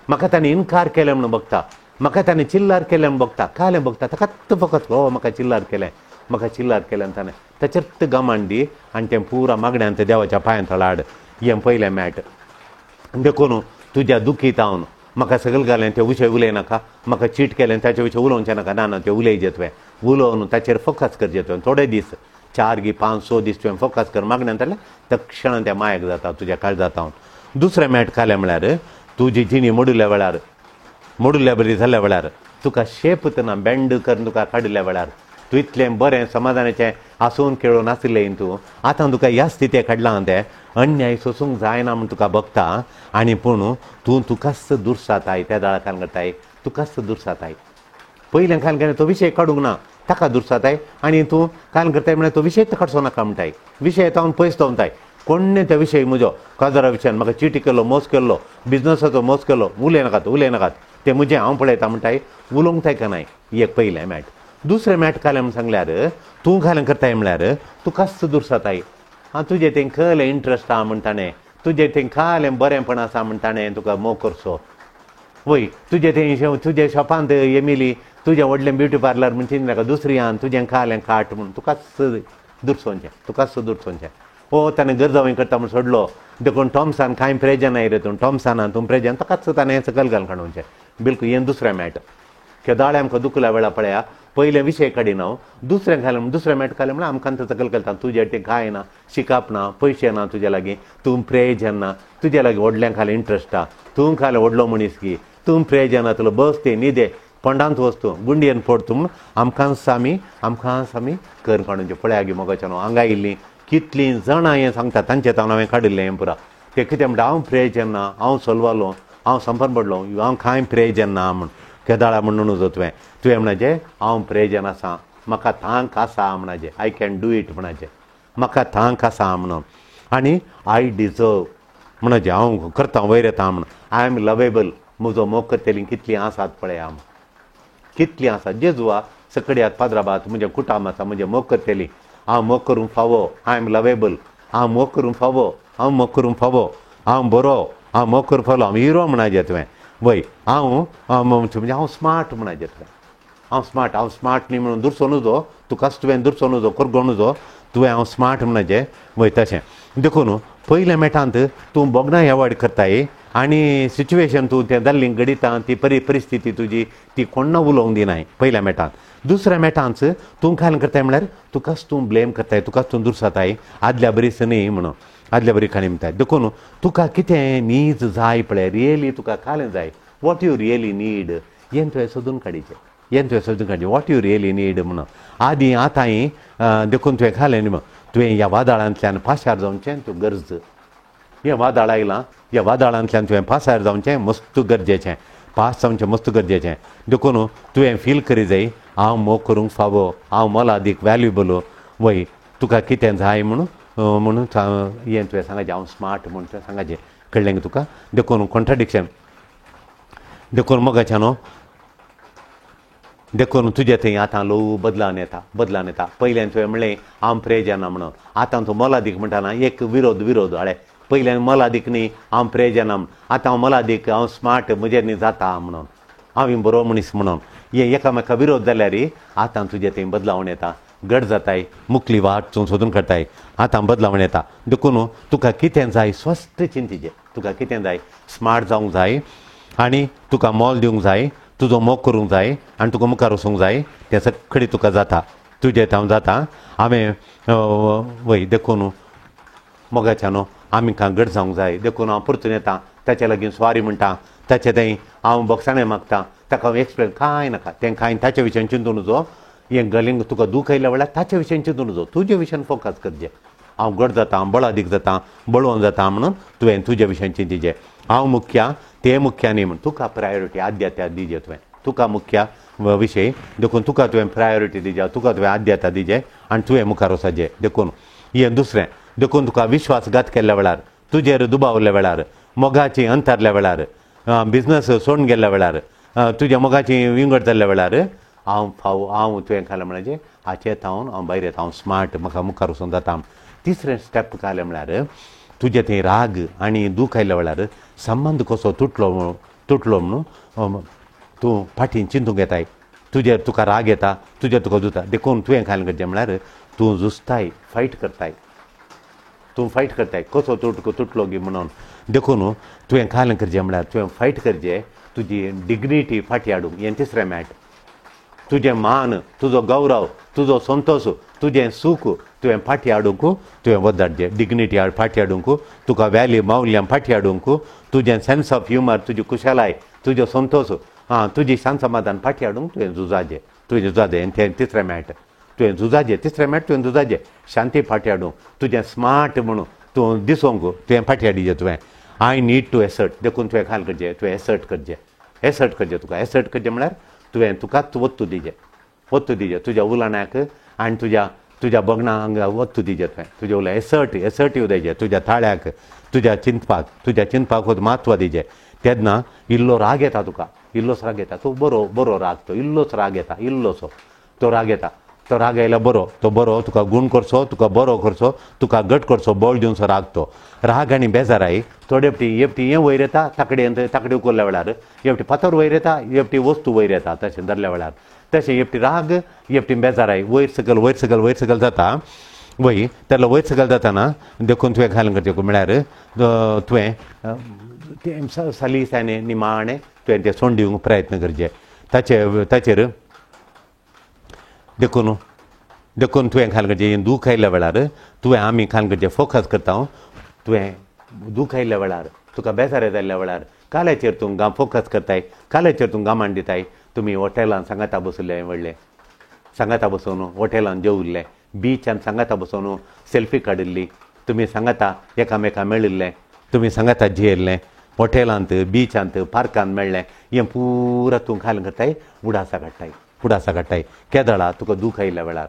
म्हाका ताणें इनकार केलें म्हूण बगता, म्हाका ताणें चिल्लार केलें म्हूण बगता, कालें बगता, ताकाच फकत हो म्हाका चिल्लार केलें, म्हाका चिल्लार केलें ताणें, ताचेर गमान दी आनी तें पुरा मागण्यान तें देवाच्या पांयांत हाड. हें पयलें मॅट. देखून तुज्या दुखीत हांव म्हाका सकयल घालें तें विशय उलयनाका, म्हाका चीट केलें ताचे विशय उलोवचें नाका, ना ना तें उलयजे तुवें, उलोवन ताचेर फोकस करचें तुवें. थोडे दीस 4 गी 5 6 दीस तुवें फोकस कर, मागण्यान जाल्यार तक्षणान त्या मायक जाता तुज्या काळजांत. दुसरें मॅट खालें म्हळ्यार तुजी जिणी मोडिल्ल्या वेळार, मोडिल्ल्या बरी जाल्ल्या वेळार, तुका शेप ना बँड करून तुका काडिल्ल्या वेळार, तूं इतलें बरें समाधानाचें आसून खेळून आशिल्लें तूं, आतां तुका ह्या स्थितीक काडलां तें अन्याय सोसूंक जायना म्हूण तुका बगता आनी पूण तूं तुकाच दुर्साताय. त्या दाळा खान करताय, तुकाच दुर्साताय. पयलें खान केन्ना तो विशय काडूंक ना, ताका दुर्साताय आनी तूं कान करताय म्हळ्यार तो विशय काडचो नाका म्हणटाय, विशय तावन पयस दवरताय. कोण्णें त्या विशय म्हजो काजारा विशयान म्हाका चिटी केलो, मोस केल्लो, बिजनसाचो मोस केलो, उलयनाकात उलयनाकात, तें म्हजें हांव पळयता म्हणटाय, उलोवंक ताका नाय. एक पयलें मॅट. दुसरें मॅट खालें म्हूण सांगल्यार तूं खालें करताय म्हळ्यार तुकाच दुर्साताय. आं तुजें तें खलें इंट्रस्ट आहा म्हण ताणें, तुजें तें खालें बरेंपण आसा म्हण ताणें तुका मोग करचो. वय तुजें तें तुजे शॉपांत एमिली तुजें व्हडलें ब्युटी पार्लर म्हण चिंत नाका, दुसरी आन तुजें खालें खाट म्हूण तुकाच दुर्सोवचें, तुकाच दुर्सोवचें. ओ ताणें गरजावय करता म्हूण सोडलो, देखून टॉमसान कांय प्रेजन नाय रे तूं, टॉमसानान तूं प्रेजन, ताकाच ताणें सकयल घालून काडोवचें. बिलकूल हें दुसरें मॅट. केदाळे आमकां दुखल्या वेळार पळया, पयलें विशय काडिना हांव, दुसरें घालें दुसरें मॅट घालें म्हळ्यार आमकां सकयल घालता. तुजें तें कांय ना, शिकप ना, पयशे ना तुजे लागीं, तूं प्रेजन ना, तुजे लागीं व्हडल्यां खालें इंट्रस्ट आहा, तूं खालें व्हडलो मनीस की, तूं प्रेजन ना, तुला बस तें न्हिदे फोंडांत वच तूं, गुंडयेन फोड तूं म्हूण आमकांच आमी आमकांच आमी कर काडून पळया गी मोगाच्यान हांगा आयिल्लीं कितलीं जाणां हें सांगता, तांचे तावन हांवें काडिल्लें हें पुरा. ते कितें म्हणटा, हांव प्रेजन ना, हांव सोलवालो, हांव संपन पडलो, हांव कांय प्रेजन ना म्हूण केदाळा म्हणून नजो तुवें. तुवें म्हणाचें हांव प्रेजन आसा, म्हाका तांक आसा म्हणाचें, I can do it म्हणाचें, म्हाका तांक आसा म्हणून, आनी I deserve म्हणाचें, हांव करता वयर येता म्हणून, I am lovable, म्हजो मोग करतलीं कितलीं आसात पळया म्हूण, कितलीं आसात. जेजुआ सकड्यात पाद्राबात म्हजें कुटाम आसा, म्हजें मोग करतलीं, हांव मोग करूंक फावो, I am lovable, हांव मोग करूंक फावो, हांव मोग करूंक फावो, हांव बरो, हांव मोग करूंक फावो, हांव हिरो म्हणाचें तुवें. वय हांव म्हणजे हांव स्मार्ट म्हणा तुवें हांव स्मार्ट हांव स्मार्ट न्ही म्हणून दुरसो नुजो तुकाच तुवें दुरसो नुजो करगो नुजो तुवें हांव स्मार्ट म्हणचे वय तशें. देखून पयल्या मेटांत तूं बोगणां एवॉयड करताय आनी सिच्युएशन तूं तें जाल्ली घडिता ती परिस्थिती तुजी ती कोण्ण उलोवंक दिनाय पयल्या मेटांत. दुसऱ्या मेटांत तूं कांय करताय म्हळ्यार तुकाच तूं ब्लेम करताय तुकाच तूं दुरसाताय आदल्या बरीच न्ही म्हणून आदल्या बरी काणी म्हणटाय. देखून तुका कितें नीज जाय पळय रियली तुका कालें जाय what you really need हें तुवें सोदून काडीचें हें तुवें सोदून काडचें what you really need म्हणून आदीं आतांय. देखून तुवें खालें न्ही तुवें ह्या वादळांतल्यान पाशार जावचें तूं गरज हें वादळ आयलां ह्या वादळांतल्यान तुवें पासार जावचें मस्त गरजेचें पास जावचें मस्त गरजेचें. देखून तुवें फील करी जाय हांव मोग करूंक फावो हांव मोलादीक व्हॅल्युएबल वय तुका कितें जाय म्हणून म्हणून हें तुवें सांगाचें हांव स्मार्ट म्हूण तुवें सांगाचें कळ्ळें तुका. देखून कॉन्ट्राडिक्शन देखून मोगाचें न्हू देखून तुजे थंय आतां ल्हव बदलान येता बदलान येता. पयल्यान तुवें म्हणलें हांव प्रेजना म्हणून आतां तूं मोलादीक म्हणटा ना एक विरोध विरोध हाडे पयल्यान मोलादीक न्ही हांव प्रेजना आतां हांव मोलादीक हांव स्मार्ट म्हजेर न्ही जाता म्हणून हांव बरो मनीस म्हणून हे एकामेका विरोध जाल्यार आतां तुजे थंय बदलावण येता घट जाताय मुकली वाट तूं सोदून काडटाय आतां बदलावण येता. देखून तुका कितें जाय स्वस्थ चिंतीचें तुका कितें जाय स्मार्ट जावंक जाय आनी तुका मोल दिवंक जाय तुजो मोग करूंक जाय आनी तुका मुखार वचूंक जाय तें सगळें तुका जाता तुजें हांव जाता हांवें वय. देखून मोगाच्या न्हू आमी कांय घट जावंक जाय. देखून हांव परतून येता ताचे लागीं सॉरी म्हणटा ताचे थंय हांव बोगसाणें मागता ताका हांव एक्सप्लेन कांय नाका तें कांय ताचे विशयान चिंतूं नुजो हें गलींग तुका दूख आयल्या वेळार ताचे विशयान चिंतूं नुजो तुजे विशयान फोकस करचें हांव घट जाता बळादीक जाता बळवंत जाता म्हणून तुवें तुजे विशयान चिंतीचें हांव मुख्य ते मुख्य न्ही म्हण तुका प्रायोरिटी आद्यता दिजे तुवें तुका मुख्य विशय देखून तुका तुवें प्रायोरिटी दिजे तुका तुवें आद्यता दिजे आनी तुवें मुखार वचचें. देखून हें दुसरें देखून तुका विश्वासघात केल्ल्या वेळार तुजेर दुबावल्या वेळार मोगाची अंतरल्या वेळार बिजनस सोडून गेल्ल्या वेळार तुज्या मोगाची विंगड जाल्ल्या वेळार हांव फाव हांव तुवें खालें म्हळ्यार हाचे थावन हांव भायर येता हांव स्मार्ट म्हाका मुखार वचून जाता. तिसरें स्टेप खालें म्हळ्यार तुजें थंय राग आनी दूख आयल्या वेळार संबंद कसो तुटलो तुटलो म्हणून तूं फाटीं चिंतूंक येताय तुजेर तुका राग येता तुजेर तुका जुता. देखून तुवें खालें करचें म्हळ्यार तूं झुजताय फायट करताय तूं फायट करताय कसो तुटलो गी म्हणून. देखून तुवें खालें करचें म्हळ्यार तुवें फायट करचें तुजी डिग्निटी फाटीं हाडूंक हें तिसरें मॅट तुजें मान तुजो गौरव तुजो संतोश तुजें सूख तुवें फाटीं हाडूंक तुवें वदारचें डिग्निटी फाटीं हाडूंक तुका व्हॅल्यू मावल्यां फाटीं हाडूंक तुजें सेन्स ऑफ ह्युमर तुजी खुशालाय तुजो संतोश आं तुजी शांत समाधान फाटीं हाडूंक तुवें झुजाचें तुवें झुजाचें तें तिसरें मॅट तुवें झुजाचें तिसरें मॅट तुवें झुजाचें शांती फाटीं हाडूंक तुजें स्मार्ट म्हणून तूं दिसोंक तुवें फाटीं हाडिचें तुवें I need two assert. देखून तुवें खाल करचें तुवें एसर्ट करचें एसर्ट करचें तुका एसर्ट करचें म्हळ्यार तुवें तुकाच वत्तू दिजें वत्तू दिजें तुज्या उलाण्याक आनी तुज्या तुज्या बगणांक वत्तू दिजें तुवें तुज्या उल्या एसर्ट एसर्टीव दिजें तुज्या ताळ्याक तुज्या चिंतपाक म्हत्व दिजें. तेन्ना इल्लो राग येता तुका इल्लोच राग येता तो बरो बरो राग तो इल्लोच राग येता इल्लोसो तो राग येता तो राग आयल्यार बरो तो बरो तुका गूण करचो तुका बरो करचो तुका घट करचो बळ दिवचो राग तो राग आनी बेजाराय थोडे फावटी एकटी हें वयर येता ताकडेन ताकडी उखल्ल्या वेळार एकटी फातर वयर येता एकटी वस्तू वयर येता तशें धरल्या वेळार तशें एकटी राग एकटी बेजाराय वयर सकयल वयर सकयल वयर सकयल जाता वय तेन्ना वयर सकयल जाताना देखून तुवें घालून करचें म्हळ्यार तुवें तें सालिसांनी निमाणें तुवें तें सोंड दिवंक प्रयत्न करचें ताचे ताचेर. देखून देखून तुवें खाल करचें दूख आयल्या वेळार तुवें आमी खाल करचें फोकस करता तुवें दूख आयल्या वेळार तुका बेजार जाल्ल्या वेळार काल्याचेर तूं गाम फोकस करताय काल्याचेर तूं गामान दिताय. तुमी हॉटेलान सांगाता बसले व्हडलें सांगाता बसून हॉटेलान जेवल्लें बिचान सांगाता बसून सेल्फी काडिल्ली तुमी सांगाता एकामेका मेळिल्लें तुमी सांगाता जियेल्लें हॉटेलांत बिचांत पार्कांत मेळ्ळें हें पुरा तूं खाल करताय उडासा काडटाय उडासा काडटाय केदळा तुका दूख आयिल्ल्या वेळार.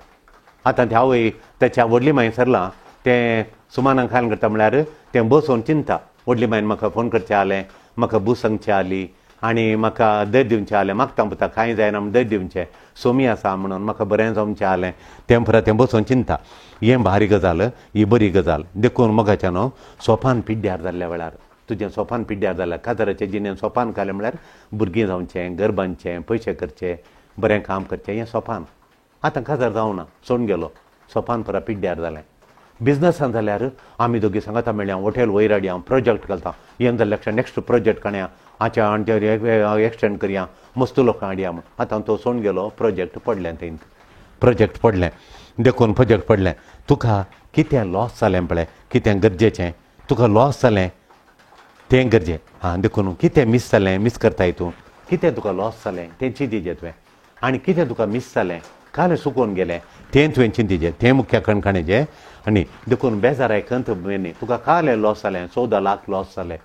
आतां ते आवय ताच्या व्हडली माय सरलां तें सुमानाक खाल करता म्हळ्यार तें बसून चिंता व्हडली मायन म्हाका फोन करचें आलें म्हाका बूस सांगचें आली आनी म्हाका दर दिवचें आलें मागता पुता कांय जायना म्हण दर दिवचें सोमी आसा म्हणून म्हाका बरें जमचें आलें तें पुरा तें बसून चिंता. हें भारी गजाल ही बरी गजाल. देखून मोगाच्या न्हू सोपान पिड्ड्यार जाल्ल्या वेळार तुजें सोपान पिड्ड्यार जालें. काजाराचें जिणें सोपान घालें म्हळ्यार भुरगीं जावचें, घर बांदचें, पयशे करचे, बरें काम करचें, हें सोपान. आतां काजार जावना, सोडून गेलो, सोपान पुरा पिड्ड्यार जालें. बिजनसान जाल्यार आमी दोगी सांगता मेळ्ळ्या, हॉटेल वयर हाडया, प्रोजेक्ट घालता, हें जालें लक्ष नेक्स्ट प्रोजेक्ट काडया, आच्या आनी एक्सटेंड करया, मस्त लोकां हाडया म्हूण. आतां तो सोडून गेलो, प्रोजेक्ट पडलें थंय, प्रोजेक्ट पडलें. देखून प्रोजेक्ट पडलें. तुका कितें लॉस जालें पळय, कितें गरजेचें तुका लॉस जालें तें गरजें. आं, देखून कितें मीस जालें, मीस करताय तूं, कितें तुका लॉस जालें तें चिंतीचें तुवें, आनी कितें तुका मीस जालें, कालें सुकोवन गेलें तें तुवें चिंतीचें, तें मुख्य कणकणेचें. आनी देखून बेजाराय खंत न्ही, तुका कालें लॉस जालें, 14 लाख लॉस जालें,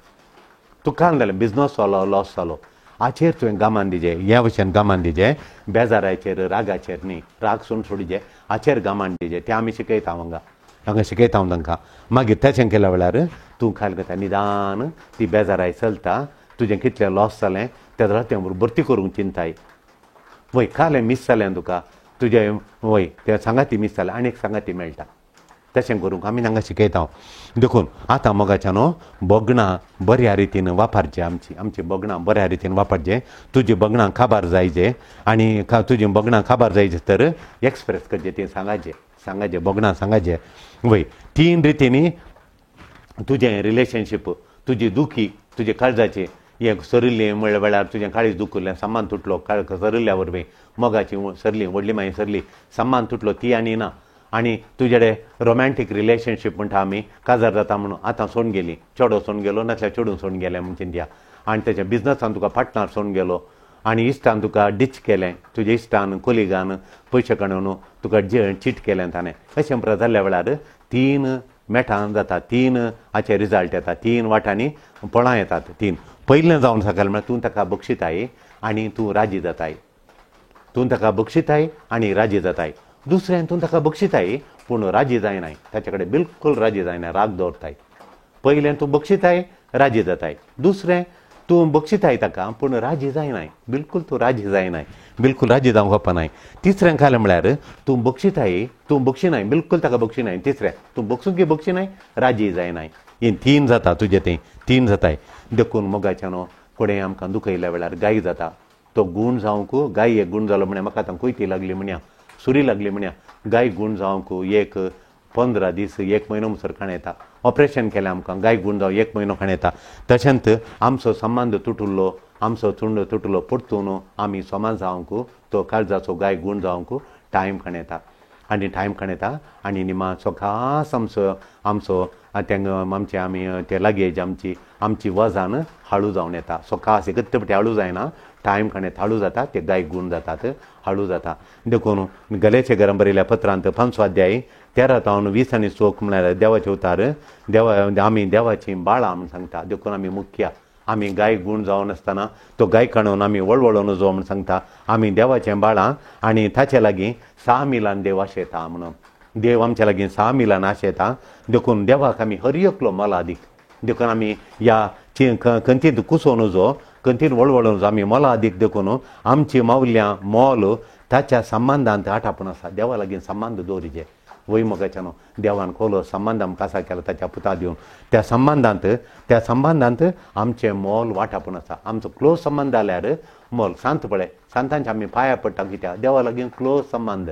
तुका काल जालें, बिजनस जालो, लॉस जालो, हाचेर तुवें गामान दिजें, ह्या भशेन गामान दिजें, बेजाराचेर रागाचेर न्ही, राग सोडून सोडिजे, हाचेर गामान दिजें. तें आमी शिकयता हांगा, हांगा शिकयता हांव तांकां. मागीर तशें केल्या वेळार तूं खायल करता, निदान ती बेजाराय चलता, तुजें कितलें लॉस जालें तें जाल्यार तें भरती करूंक चिंताय. वय कालें मीस जालें तुका, तुजें वय तें सांगाती मीस जालें, आनी एक सांगाती मेळटा. तशें करूंक आमी तांकां शिकयता. देखून आतां मोगाच्या न्हू भोगणां बऱ्या रितीन वापरचें, आमची आमची भोगणां बऱ्या रितीन वापरचें. तुजी भोगणां काबार जायचे, आनी तुजी भोगणां काबार जायचे तर एक्सप्रेस करचें, तीं सांगाचें, सांगाचें, भोगणां सांगाचें. वय 3 रितींनी तुजें रिलेशनशीप, तुजी दुखी, तुजे काळजाचें हें सरिल्लें म्हणल्या वेळार तुजें काळीज दुखुल्लें, सामान तुटलो काळ सरिल्ल्या वरवीं, मोगाची सरली, व्हडली मागीर सरली, सामान तुटलो, ती आनी ना. आनी तुजेडे रोमॅन्टीक रिलेशनशीप म्हणटा आमी, काजार जाता म्हणून आतां सोडून गेली, चेडो सोडून गेलो, नासल्यार चेडून सोडून गेलें म्हूण चिंतया. आनी तेच्या बिजनसान तुका पार्टनर सोडून गेलो, आनी इश्टान तुका डिच केलें, तुज्या इश्टान कोलिगान पयशे काडून तुका चीट केलें ताणें. अशें पुरा जाल्ल्या वेळार 3 मेठां जाता, 3 हाचे रिजल्ट येता, 3 वाटांनी फळां येतात. 3 पयलें जावन सकाळ म्हळ्यार तूं ताका बक्षिताय आनी तूं राजी जाताय, तूं ताका बक्षिताय आनी राजी जाताय. दुसरें तूं ताका बक्षिताय पूण राजी जायनाय, ताचे कडेन बिलकूल राजी जायना, राग दवरताय. पयलें तूं बक्षिताय, राजी जाताय. दुसरें तूं बक्षिताय ताका पूण राजी जायनाय, बिलकूल तूं राजी जायनाय, बिलकूल राजी जावंक वचनाय. तिसरें कालें म्हळ्यार तूं बक्षिताय, तूं बक्षिनाय, बिलकूल ताका बक्षिनाय. तिसरें तूं बक्षूंक बक्षिनाय, राजी जायनाय. हें 3 जाता तुजें, तें 3 जाताय. देखून मोगाच्या न्हू कोणें आमकां दुखयल्या वेळार गाय जाता, तो गूण जावंक गाय एक गूण जालो म्हण्या, म्हाका आतां कोयती लागली म्हण्या, सुरी लागली म्हण्या, गाय गूण जावंक एक 15 दीस 1 म्हयनो म्हणसर खाण येता. ऑपरेशन केलें आमकां, गाय गूण जावं 1 म्हयनो खाण येता. तशेंच आमचो संबंद तुटुल्लो, आमचो चुंड तुटलो, परतून आमी समाज जावंक, तो काळजाचो गाय गूण जावंक टायम खाण येता, आनी टायम खाण येता. आनी निमा सकास आमचो आमचो तेंग आमचे आमी ते लगेज आमची आमची वजन हाळू जावन येता. सकास एकच पटी हाळू जायना, टायम खाण येता, हाळू जाता, ते गाय गूण जातात, हाळू जाता. देखून गलेचे गरम बरयल्या पत्रांत 5 अध्याय 13 तावन 20 आनी चोक म्हळ्यार देवाचे उतार, देवा आमी देवाची बाळां म्हूण सांगता. देखून आमी मुख्य, आमी गाय गूण जावन आसतना तो गाय काणून आमी वळवळोन जो म्हूण सांगता. आमी देवाचें बाळां आनी ताचे लागीं 6 मिलान देव आशेता म्हणून, देव आमच्या लागीं 6 मिलान आशेता. देखून देवाक आमी हर एकलो मोलादीक. देखून आमी ह्या खंतींत कुसोवन जो, खंतीन वळवळोवन जो, आमी मोलादीक. देखून आमची मावल्यां मोल ताच्या संबंदांत आटापून आसा. देवा लागीं संबंद दवरिचे. वय मोगाच्या न्हू देवान खोलो संबंद आमकां आसा केला ताच्या पुता दिवन, त्या संबंदांत, त्या संबंदांत आमचें मोल वाटापून आसा. आमचो क्लोज संबंद जाल्यार मोल सांत पळय, सांतांच्या आमी पांया पडटा कित्याक, देवा लागीं क्लोज संबंद.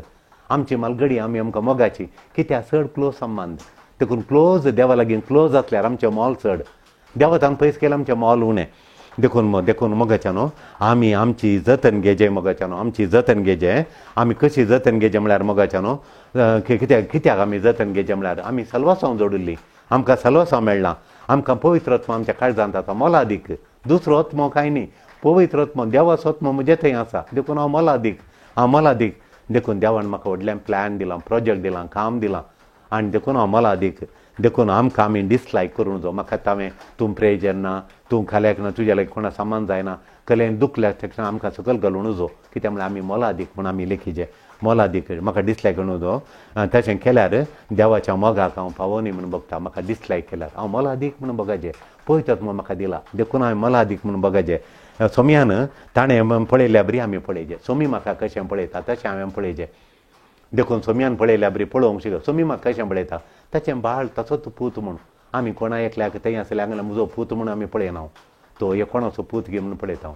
आमची मालगडी आमी आमकां मोगाची कित्याक, चड क्लोज संबंद. देखून क्लोज देवा लागीं क्लोज आसल्यार आमचें मोल चड, देवतान पयस केल्यार आमचें मोल उणें. देखून देखून मोगाच्या न्हू आमी आमची जतन घेजे, मोगाच्या न्हू आमची जतन घेजे. आमी कशी जतन घेजे म्हळ्यार मोगाच्या न्हू कित्याक, कित्याक आमी जतन घेजे म्हळ्यार आमी सलवासांव जोडिल्ली, आमकां सलवासांव मेळ्ळां, आमकां पवित्र आत्मो आमच्या काळजांत आसा, मोलादीक. दुसरो आत्मो कांय न्ही, पवित्र आत्मो देवाचो आत्मो म्हजे थंय आसा. देखून हांव मोलादीक, हांव मोलादीक. देखून देवान म्हाका व्हडलें प्लॅन दिलां, प्रोजेक्ट दिलां, काम दिलां, आनी देखून हांव मोलादीक. देखून आमकां आमी डिसलायक करूं जो, म्हाका हांवें तूं प्रेजर ना, तूं खाल्याक ना, तुज्या लागीं कोणा सामान जायना, कलेन दुखल्या तेक्षण आमकां सकयल घालूं जो, कित्याक म्हळ्यार आमी मोलादीक म्हूण आमी लेखीचे मोलादीक. म्हाका डिसलायक करूं जो, तशें केल्यार देवाच्या मोगाक हांव पावोनी म्हूण बगता. म्हाका डिसलायक केल्यार हांव मोलादीक म्हूण बगाचें, पवित्र आत्मो म्हाका दिला, देखून हांवें मोलादीक म्हूण बगाचें. सोम्यान ताणें पळयल्या बरी आमी पळयचें, सोमी म्हाका कशें पळयता तशें हांवें पळयचें. देखून सोम्यान पळयल्या बरी पळोवंक शिक, सोमी म्हाका कशें पळयता, ताचें बाळ ताचोच पूत म्हूण. आमी कोणा एकल्याक थंय आसल्यार हांगा म्हजो पूत म्हणून आमी पळयना, तो एक कोणाचो पूत गे म्हणून पळयता.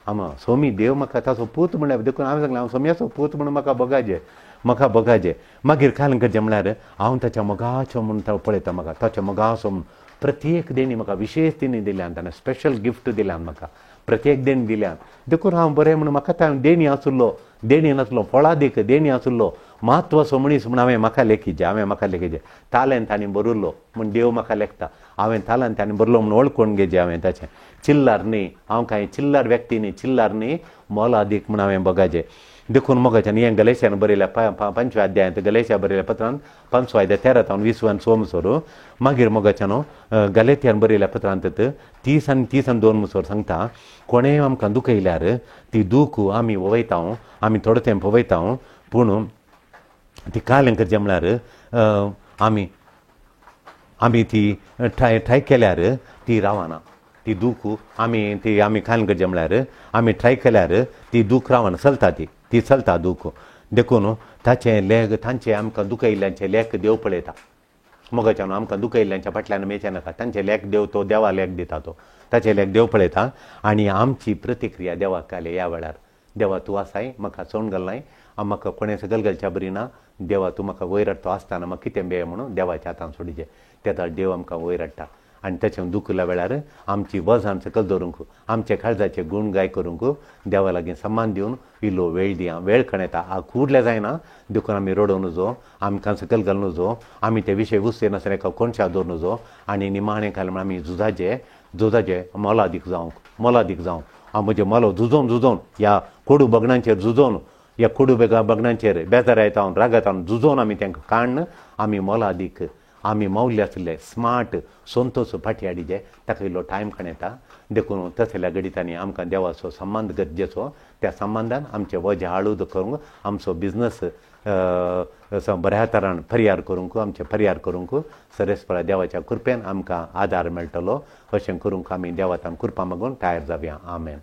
आमा सोमी देव म्हाका ताचो पूत म्हणल्यार देखून हांवें सांगलें हांव सोम्याचो पूत म्हणून म्हाका बगाजे, म्हाका बगाजे. मागीर काल करचें म्हळ्यार हांव ताच्या मोगाचो म्हणून तो पळयता, म्हाका ताच्या मोगाचो म्हणून प्रत्येक देणी म्हाका विशेश देणी दिल्यान, ताणें स्पेशल गिफ्ट दिल्यान म्हाका प्रत्येक देणी दिल्यान. देखून हांव बरें म्हणून म्हाका ताणें देणी आशिल्लो, देणी नासलो फळादीक देणी आशिल्लो म्हत्वाचो मनीस म्हूण हांवें म्हाका लेखिचें, हांवें म्हाका लेखिचें. तालेंत ताणें बरयल्लो म्हूण देव म्हाका लेखता, हांवें तालेंत ताणें बरलो म्हूण वळखून घेजे हांवें ताचें. चिल्लार न्ही, हांव कांय चिल्लार व्यक्ती न्ही, चिल्लार न्ही मोलादीक म्हूण हांवें बगाजे. देखून मोगाच्यान हें गलेशान बरयल्या 5व्या अध्यायांत, गलेशा बरयल्या पत्रान 5वो अध्याय 13 तावन 20 आनी 6 मुसोर. मागीर मोगाच्यान गलेत्यान बरयल्या पत्रांत 30 आनी 32 मुसोर सांगता, कोणेय आमकां दुखयल्यार ती दूख आमी वयता, आमी थोडो तेंप वयता, पूण ती कालें करचें म्हळ्यार आमी आमी ती ट्राय ट्राय केल्यार ती रावना, ती दूख आमी ती आमी कालें करचें म्हळ्यार आमी ट्राय केल्यार ती दूख रावना, चलता ती, ती चलता दूख. देखून ताचें लेख तांचें आमकां दुखयल्ल्यांचें लेख देव पळयता. मोगाच्यान आमकां दुखयल्ल्यांच्या फाटल्यान मेचें नाका, तांचें लेख देव तो देवा लेख दिता, तो ताचें लेख देव पळयता. आनी आमची प्रतिक्रिया देवाक काले ह्या वेळार, देवा तूं आसाय म्हाका चोवन घालनाय, म्हाका कोणें सकयल घालच्या बरी ना, देवा तूं म्हाका वयर हाडटा आसतना म्हाका कितें बें म्हणून देवाच्या हातान सोडिचें. तेदा देव आमकां वयर हाडटा. आनी ताचें दुखल्या वेळार आमची वजन सकयल दवरूंक, आमचे काळजाचे गूण गाय करूंक देवा लागीं सम्मान दिवन इल्लो वेळ दिया, वेळ खणयता कुडले जायना. देखून आमी रडोवं नजो, आमकां सकयल घालूं नजो, आमी ते विशय उस्ते एका कोणशा दवरूं नजो. आनी निमाणें घाल म्हण आमी झुजाचे झुजाचे मोलादीक जावंक, मोलादीक जावंक. हांव म्हजें मोलो झुजोवन झुजोवन ह्या कोडू बगणांचेर झुजोवन, ह्या कोडू बगणांचेर बेजार येता रागात झुजोवन आमी तांकां काण्ण आमी मोलादीक, आमी मौल्य आशिल्ले स्मार्ट संतोष फाटी हाडिजे, ताका इल्लो टायम खणयता. देखून तसल्या घडितांनी आमकां देवाचो संबंद गरजेचो, त्या संबंदान आमचें वजें हाळूद करूंक, आमचो बिजनस बऱ्या तरान पर्यार करूंक, आमचें पर्यार करूंक सरेसपळा देवाच्या कृपेन आमकां आदार मेळटलो. अशें करूंक आमी देवातान कृपा मागून तयार जावया. आमेन.